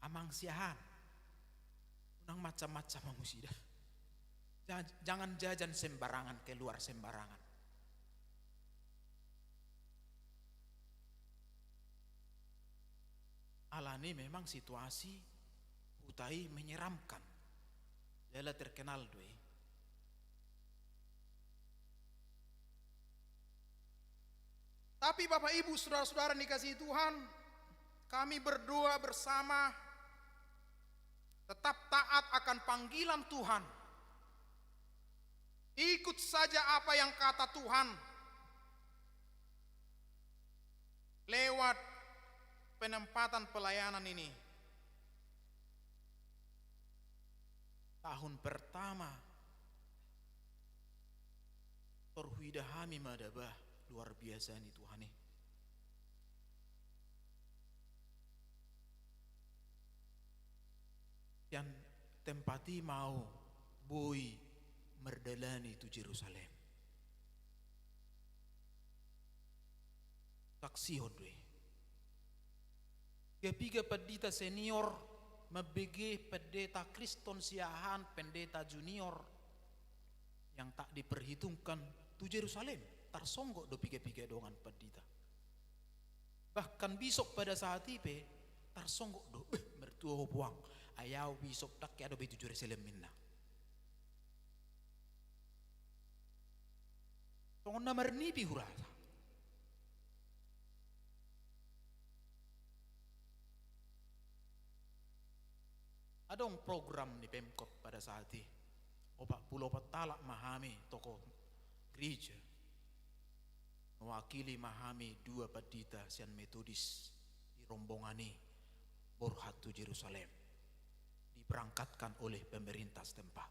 Amang siahaan. Unang macam-macam hamu sida. Ja-, jangan jajan sembarangan, keluar sembarangan. Alani memang situasi huta i menyeramkan. Jala terkenal do i. Tapi Bapak Ibu, saudara-saudara yang dikasihi Tuhan, kami berdoa bersama, tetap taat akan panggilan Tuhan. Ikut saja apa yang kata Tuhan lewat penempatan pelayanan ini. Tahun pertama, tor huida hami ma da bah luar biasa ni Tuhan i. Sian tempat i ma au boi mardalani tu Jerusalem. Saksihon do i. Piga-piga pandita senior mambege pendeta Kriston siahaan, pendeta junior yang tak diperhitungkan tu Jerusalem. Tarsonggot do piga-piga dongan pandita. Bahkan bisop pada saat i pe tarsonggot do, "Eh, mertua ho puang, ai au bisop ndang hea dope tu Jerusalem," ninna. Songon na marnipi hurasa. Adong program ni Pemkot pada saat i. Opat pulu opat halak ma hami tokoh gereja. Mewakili ma hami dua pandita sian Metodis di rombongan i borhat tu Jerusalem, diberangkatkan oleh pemerintah setempat.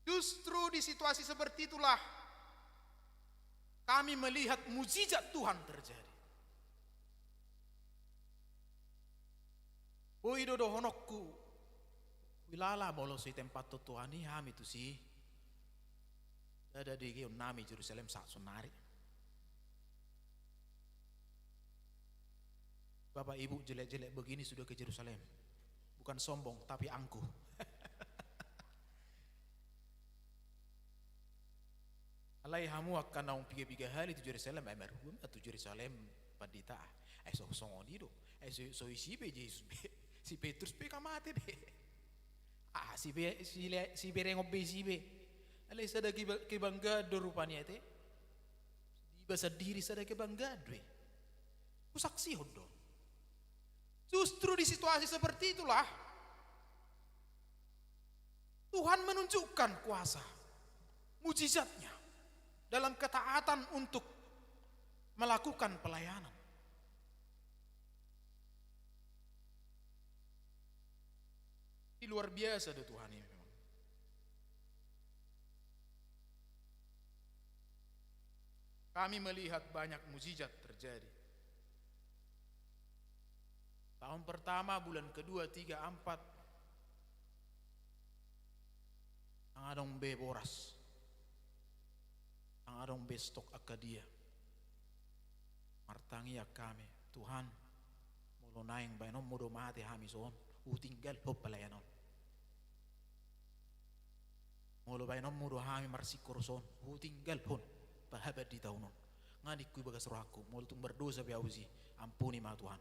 Justru di situasi seperti itulah kami melihat mujizat Tuhan terjadi. Boi do dohononku, huilala molo so itempat Tuhan i hami tusi. Ndada digeon nami Jerusalem saat sonari. Bapak Ibu jelek-jelek begini sudah ke Jerusalem. Bukan sombong, tapi angkuh. Alai hamu angka naung piga-piga hali tu Jerusalem, ai marhua ma tu Jerusalem pandita. Ai so songon i do. Ai so, so isi be Jesus be. Si Petrus pe nga mate be. Ah, si be, si le, si berengon be isi be. Alai sada keba-, kebanggaan do rupani ate. Diba sandiri sada kebanggaan do i. Husaksihon do. Justru di situasi seperti itulah Tuhan menunjukkan kuasa mujizatnya dalam ketaatan untuk melakukan pelayanan. Ini luar biasa do Tuhan ini memang. Kami melihat banyak mujizat terjadi. Tahun pertama, bulan kedua, tiga, empat, ndang adong be boras, ndang adong be stok angka dia. Martangiang hami, Tuhan, molo naeng baenonmu do mate hami son, hutinggalhon pelayanan. Molo baenonmu do hami marsingkor son, hutinggalhon pahapanditaon on. Nga ningku i bagas rohangku, molo tung mardosa pe au tusi, ampuni ma Tuhan.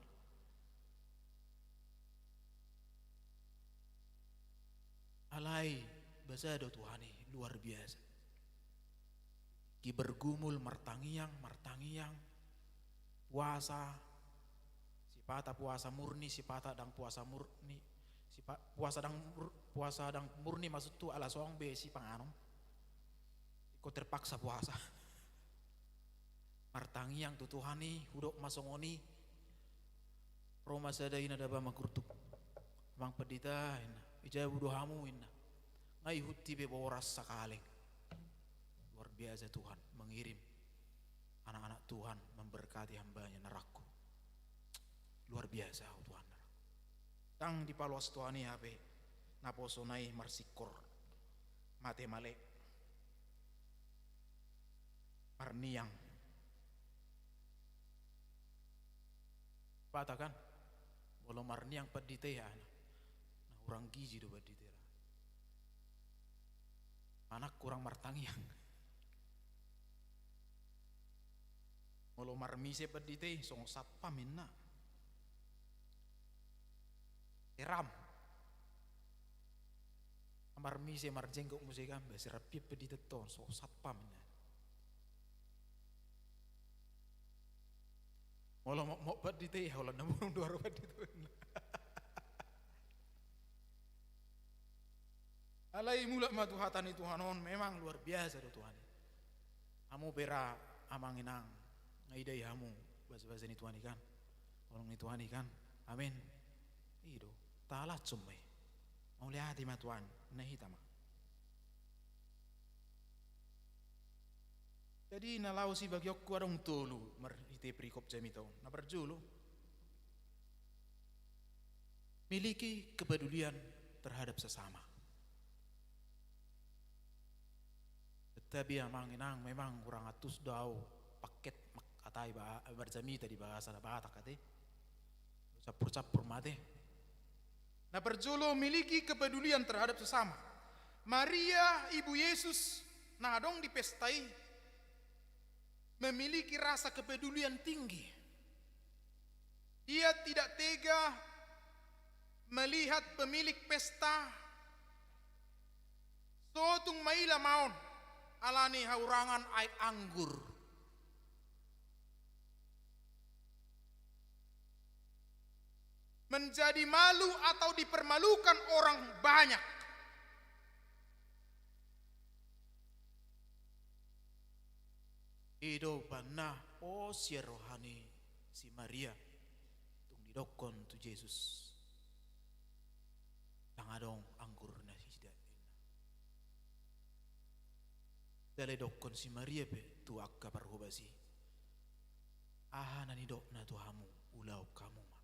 Alai basa do Tuhan i luar biasa. Ki bergumul martangiang, martangiang, puasa, sipata puasa murni, sipata ndang puasa murni, sipa-, puasa ndang mur-, puasa ndang murni maksudhu ala so adong be sipanganon. Ingkon terpaksa puasa. Martangiang tu Tuhan i, hudok ma songon i. Ro ma sada ina daba mangkurtuk. Amang pandita, inna. I jabu do hamu, inna. Nga ihut i be boras sakaleng. Luar biasa Tuhan mengirim anak-anak Tuhan memberkati hambanya, na rangku. Luar biasa ho Tuhan, na rangku. Ndang dipaloas Tuhan i hape naposona i marsingkor. Mate male. Marniang. Pata kan? Molo marniang pandita i, na hurang gizi do pandita i ra. Anak hurang martangiang. Molo marmise pandita i, songon satpam inna. Seram. Marmise marjenggot muse kan, ba seram pe pandita i tong, songon satpam inna. Molo mokmok pandita i, holan na murung do haru pandita i. Alai mulak ma tu hata ni Tuhan on, memang luar biasa do Tuhan i. Hamu pe ra amang inang, nga ida i hamu basabasa ni Tuhan i kan, holong ni Tuhan i kan. Amin. I do, talashon ma i. Mauliate ma Tuhan, na hita ma. Jadi na laho sibagianku adong tolu marhite perikop jamita on. Na parjolo, miliki kepedulian terhadap sesama. Tetapi amang inang, memang hurang antusias do au paket mangkatai ba-, marjamita di bahasa Batak ate. Campur-campur ma ate. Na parjolo, miliki kepedulian terhadap sesama. Maria ibu Yesus na adong di pesta i memiliki rasa kepedulian tinggi. Ia tidak tega melihat pemilik pesta so tung maila maon ala ni hahurangan aek anggur. menjadi malu atau dipermalukan orang banyak. I do umbahen na, o, sian roha ni si Maria, tung didokkon tu Jesus, ndang adong anggur nasida, ninna. Jala didokkon si Maria pe tu angka parhobas i, aha na nidokna tu hamu, ulahon hamu ma.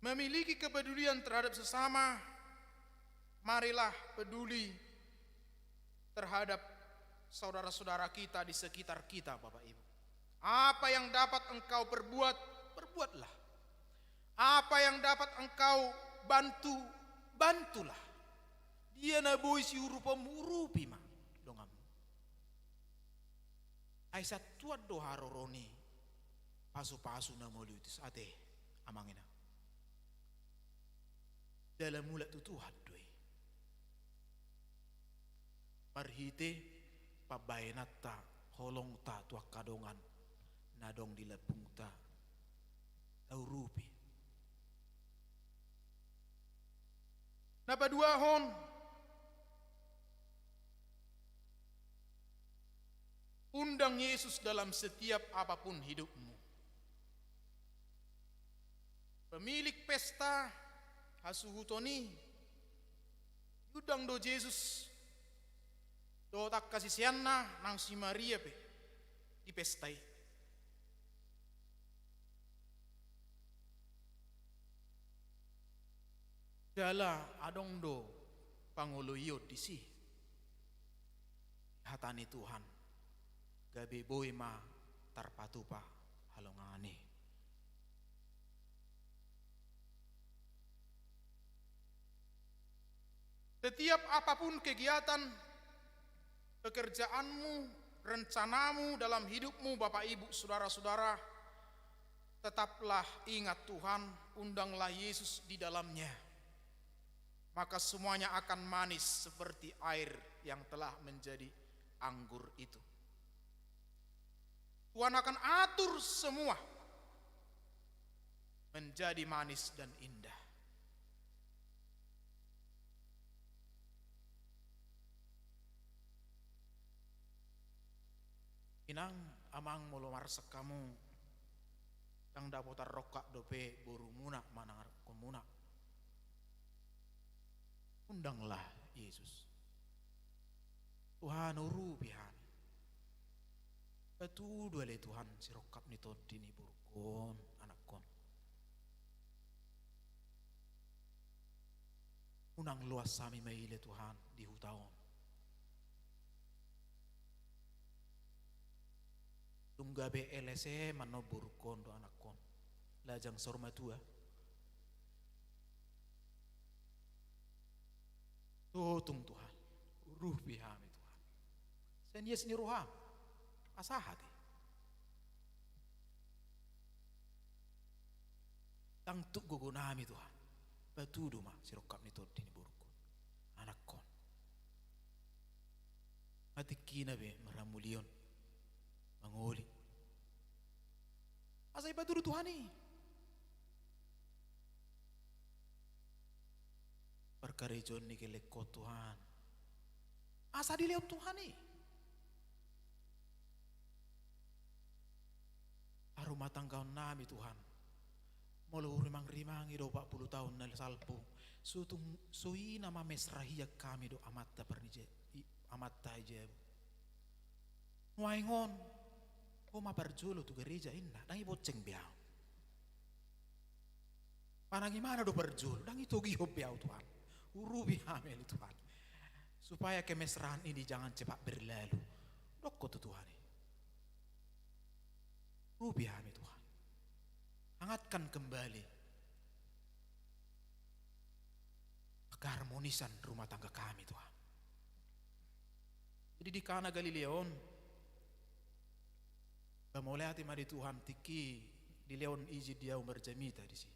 Memiliki kepedulian terhadap sesama, marilah peduli terhadap saudara-saudara kita di sekitar kita, Bapak Ibu. Apa yang dapat engkau perbuat, perbuatlah. Apa yang dapat engkau bantu, bantulah. Dia na boi siuruponmu, urupi ma donganmu. Ai santuan do haroro ni pasupasu na molo i, ate, amang inang. Jala mulak tu Tuhan do i. Marhite pambahenanta, holongta tu angka dongan na adong di lambungta, taurupi. Na paduahon, undang Yesus dalam setiap apapun hidupmu. Pemilik pesta hasuhuton i diundang do Jesus dohot angka siseanna nang si Maria pe di pesta i. Jala adong do pangoloion disi. Hata ni Tuhan, gabe boi ma tarpatupa halongangan i. Setiap apapun kegiatan, pekerjaanmu, rencanamu dalam hidupmu, Bapak, Ibu, Saudara-saudara, tetaplah ingat Tuhan, undanglah Yesus di dalamnya. Maka semuanya akan manis seperti air yang telah menjadi anggur itu. Tuhan akan atur semua menjadi manis dan indah. Inang, amang, molo marsak hamu, ndang dapotan rongkap dope borumuna manang anakkonmuna. Undanglah Yesus. Tuhan, urupi hami. Patudu ale Tuhan sirongkap ni tondi ni borungkon, anakkon. Unang loas hami maila Tuhan di huta on. Tung gabe L S M annon borungkon dohot anakkon. Lajang saur matua. Tutung Tuhan, urupi hami Tuhan. Sian ias ni roham, asa hate. Ndang tuk gogonami Tuhan. Patudu ma sirongkap ni tondi ni borungkon, anakkon. Nga tingkina be marhamulion, mangoli. Asa ipatudu Tuhan i. Parkarejoan ni gellengkon Tuhan. Asa dilehon Tuhan i. Harumatanggaonnami Tuhan. Molo hurimangrimangi do opat pulu taon na salpu. Sotung, so i na mamesra hian hami dohot Amanta parnija-, i-, Amanta i jabu. Nuaeng on, ho ma parjolo tu gareja inna, ndang ibonceng be ahu. Manang imana do parjolo, ndang itogihon be ahu Tuhan. Urupi hami ale Tuhan. Supaya kemesraan ini jangan cepat berlalu. Dokkon tu Tuhan i. Urupi hami Tuhan. Hangatkan kembali keharmonisan rumah tangga kami Tuhan. Jadi di Kana Galilea on, ba mauliate ma di Tuhan tingki dilehon izin di ahu marjamita disi.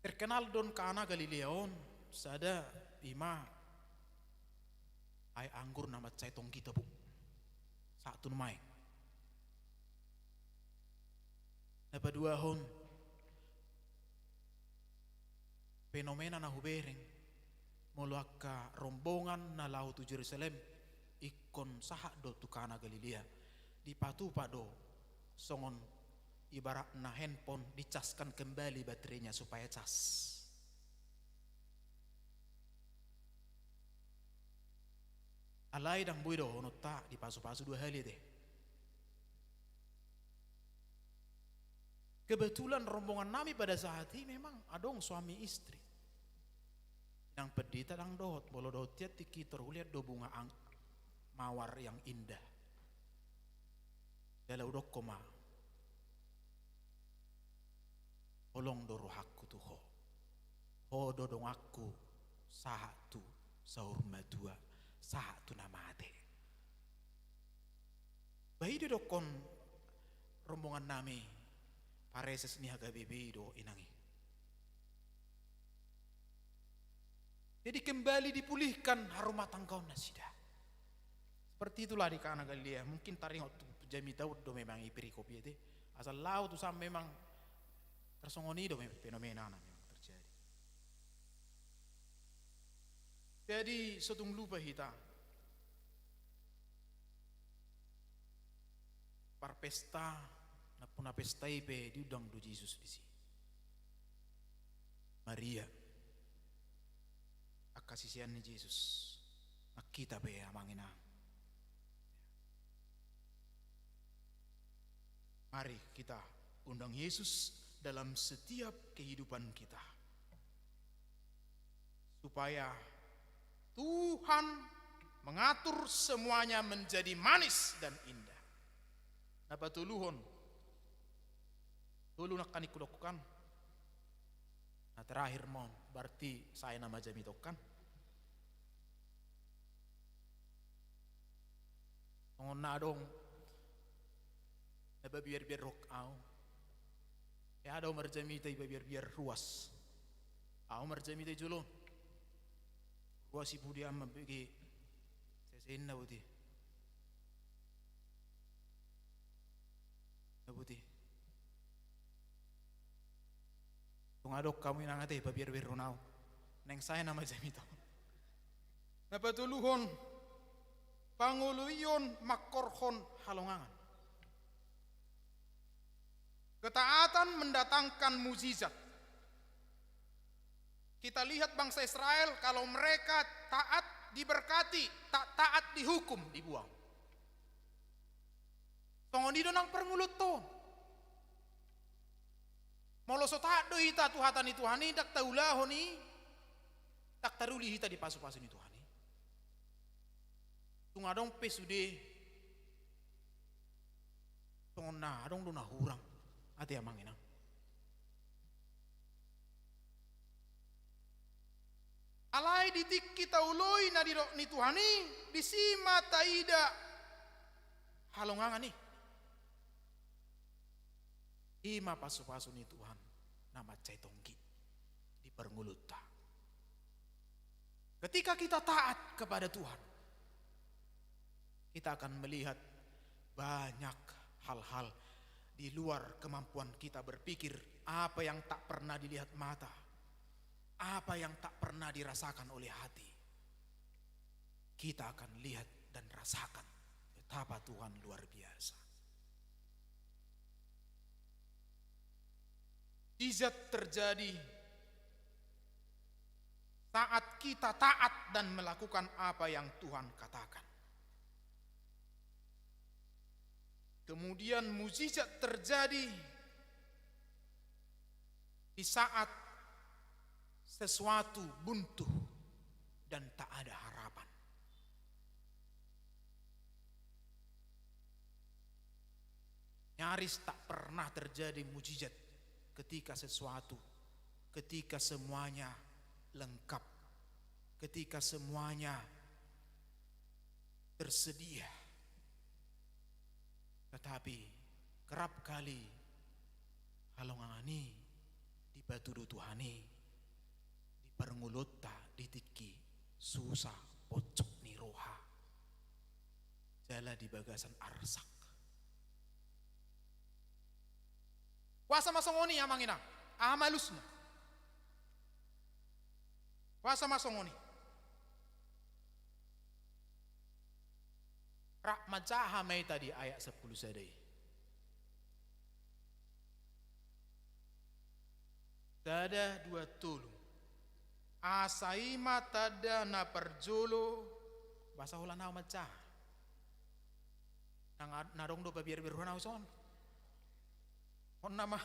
Terkenal do on Kana Galilea on, sada ima aek anggur na mansai tonggi tabo. Sahat tu nuaeng. Na paduahon, fenomena na hubereng, molo angka rombongan na laho tu Jerusalem ingkon sahat do tu Kana Galilea, dipatupa do songon ibaratna handphone, dicaskan kembali baterainya supaya cas. Alai ndang boi dohononta dipasupasu dua hali ate. Kebetulan rombongan nami pada saat i memang adong suami istri. Inang pendeta ndang dohot, molo dohot ia tingki tor huliat do bunga ang-, mawar yang indah. Jala hudokkon ma, holong do rohangku tu ho. Ho do donganku sahat tu saur matua, sahat tu na mate. Bah i didokkon rombongan nami, pareses ni H K B P I do inang i. Jadi kembali dipulihkan harumatanggaon nasida. Seperti itulah di Kana Galilea. Mungkin taringot tu jamita on do memang i perikop i ate. Asal laho tu san memang tarsongon i do memang fenomena na memang terjadi. Jadi so tung lupa hita. Parpesta, nampuna pesta i pe diundang do Jesus disi. Maria, angka sisean ni Jesus, nang hita pe amang inang. Mari kita undang Yesus dalam setiap kehidupan kita. Supaya Tuhan mengatur semuanya menjadi manis dan indah. Na patoluhon, tolu nangkin hudokkon. Na terakhir ma on, berarti sae nama jamita on kan. Songon na adong na babiarbiar rohangku. Ia adong marjamita i babiarbiar ruas. Ahu marjamita i jolo. Ruas i pudi, ahu mambege sesenna boti. Na boti. Tung adong hamu inang ate, pabiarbiar roha nau. Naeng sae nama jamita on. Na patoluhon, pangoloion mangkorhon halongangan. Ketaatan mendatangkan mujizat. Kita lihat bangsa Israel, kalau mereka taat diberkati, tak taat dihukum, dibuang. Songon i do nang parngoluonta on. Molo so taat do hita tu hata ni Tuhan i, ndang taulahon i, ndang taruli hita di pasupasu ni Tuhan i. Tung adong pe sude, songon na adong do na hurang, ate amang inang. Alai di tingki taoloi na nidok ni Tuhan i, disi ma taida halongangan i. I ma pasupasu ni Tuhan na mansai tonggi di parngoluonta. Ketika kita taat kepada Tuhan, kita akan melihat banyak hal-hal di luar kemampuan kita berpikir, apa yang tak pernah dilihat mata, apa yang tak pernah dirasakan oleh hati. Kita akan lihat dan rasakan betapa Tuhan luar biasa. Mujizat terjadi saat kita taat dan melakukan apa yang Tuhan katakan. Kemudian mujizat terjadi di saat sesuatu buntu dan tak ada harapan. Nyaris tak pernah terjadi mujizat ketika sesuatu, ketika semuanya lengkap, ketika semuanya tersedia. Tetapi kerap kali halongangan i dipatudu Tuhan i di parngoluonta di tingki susa, pocok ni roha. jala di bagasan arsak. Boasa ma songon i, amang inang? Aha ma alusna? Boasa ma songon i? Rap manjaha ma hita di ayat sampulu sada i. Sada, dua, tolu. Asa i ma tanda na parjolo. Boasa holan ahu manjaha? Na, na adong do pabiar-biar roha na uson. On nama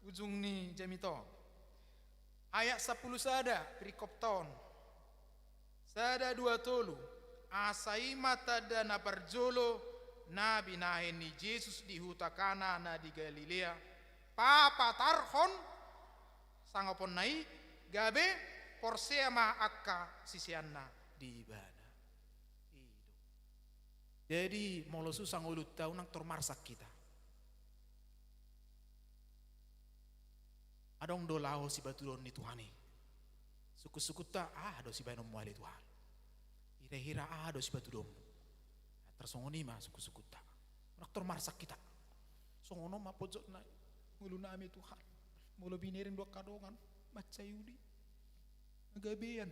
ujung ni jamita on. Ayat sampulu sada, perikopta on. Sada, dua, tolu. Asa i ma tanda na parjolo na binahen ni Jesus di huta Kana na di Galilea, papatarhon sangapon na i, gabe porsea ma angka siseanna di Ibana. I do. Jadi, molo susah ngolunta, unang tor marsak hita. Adong do laho sipatuduhon ni Tuhan i. Sungkun-sungkunta, aha do sibahenonmu ale Tuhan? Hira-hira aha do sipatuduhonmu? Tarsongon i ma sungkun-sungkunta. Unang tor marsak hita. Songon on ma pojokna ngolunami Tuhan. Molo binereng do angka dongan mansai uli, na gabean,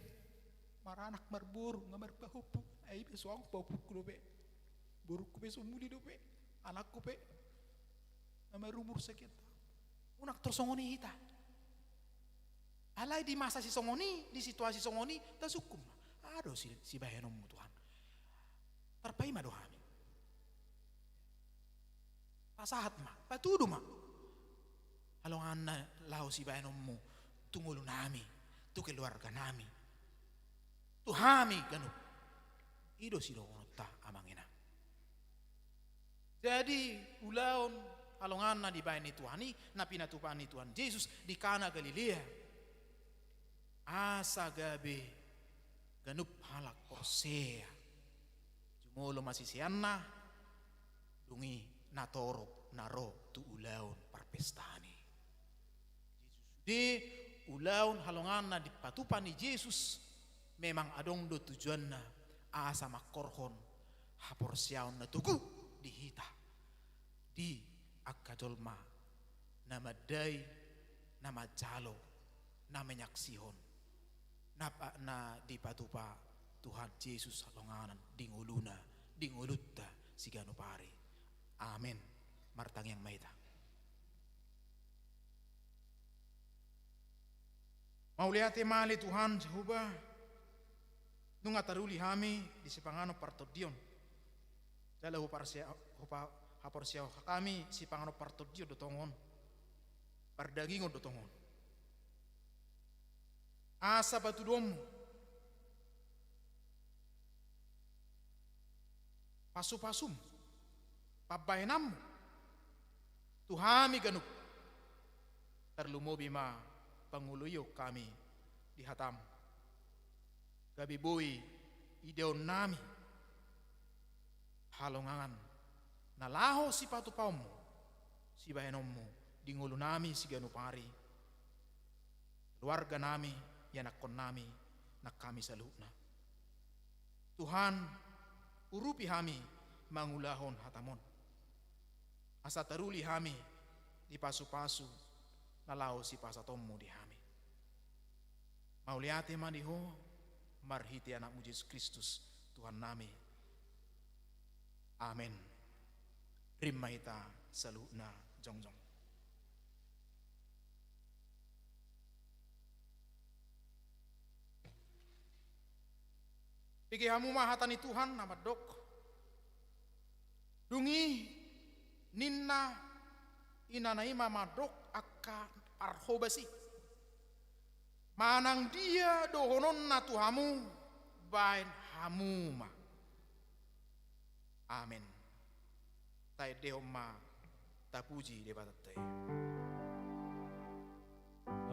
maranak marboru, nga marpahompu. Ai iba suang pahompuku dope, borungku pe so muli dope, anakku pe na marumur sekian taon. Unang tor songon i hita. Alai di masa sisongon i, di situasi songon i, tasungkun ma. Aha do si, sibahenonmu Tuhan? Tarpaima do hami. Pasahat ma, patudu ma. Halongangan na laho sibahenonmu tu ngolunami, tu keluarganami, tu hami ganup. I do sidohononta, amang inang. Jadi, ulaon halongangan na dibahen ni Tuhan i, na pinatupa ni Tuhan Jesus di Kana Galilea. Asa gabe ganup halak porsea. Jumolo ma siseanna, dung i natorop na ro tu ulaon parpestaan i. Di ulaon halongangan na dipatupa ni Jesus, memang adong do tujuanna, asa mangkorhon haporseaon na togu di hita, di angka jolma na mandai, na manjalo, na manyaksihon na pa-, na dipatupa Tuhan Jesus halongangan di ngoluna, di ngolunta siganup ari. Amen. Martangiang ma hita. Mauliate ma ale Tuhan Jahowa, nunga taruli hami di sipanganon partondion. Jala huparsia-, hupa-, haporseaon hami sipanganon partondion do tong on, pardagingon do tong on. Asa patuduhonmu, pasupasum, pambahenanmu tu hami ganup, tarlumobi ma pangoloion hami di hatam, gabe boi idaonnami halongangan na laho sipatupaonmu, sibahenonmu di ngolunami siganup ari, keluarganami, ianakkonnami, nang hami saluhutna. Tuhan, urupi hami mangulahon hatam on, asa taruli hami di pasupasu na laho sipasahatonmu di hami. Mauliate ma di Ho, marhite Anakmu Jesus Kristus, Tuhannami. Amen. Rima hita saluhutna jongjong. Bege hamu ma hata ni Tuhan na mandok. Dung i ninna inana i ma mandok angka parhobas i. Manang dia dohononna tu hamu, baen hamu ma. Amen. Taendehon ma, tapuji Debatanta i.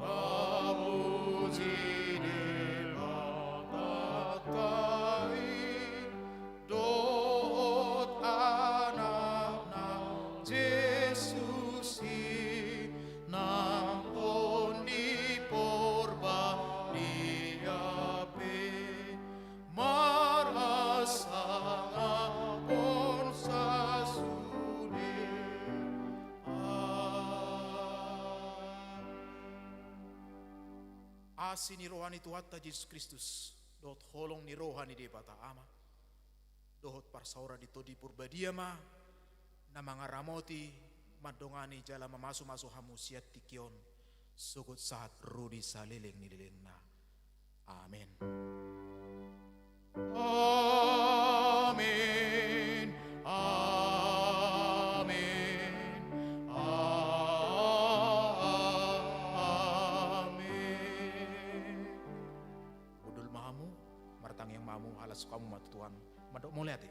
Tapuji Debatanta i, dohot Anakna Jesus i, nang Tondi Porbadia pe. Marhasangapon Asi ni roha ni Tuhanta Jesus Kristus, dohot holong ni roha ni Debata Ama, dohot parsaoran ni Tondi Parbadia ma na mangaramoti, mandongani jala mamasumasu hamu sian tingki on, sogot sahat ro di saleleng ni lelengna. Amen. Amen. Amen. Amen. Hundul ma hamu, martangiang ma hamu, halas hamu ma tu Tuhan, mandok mauliate.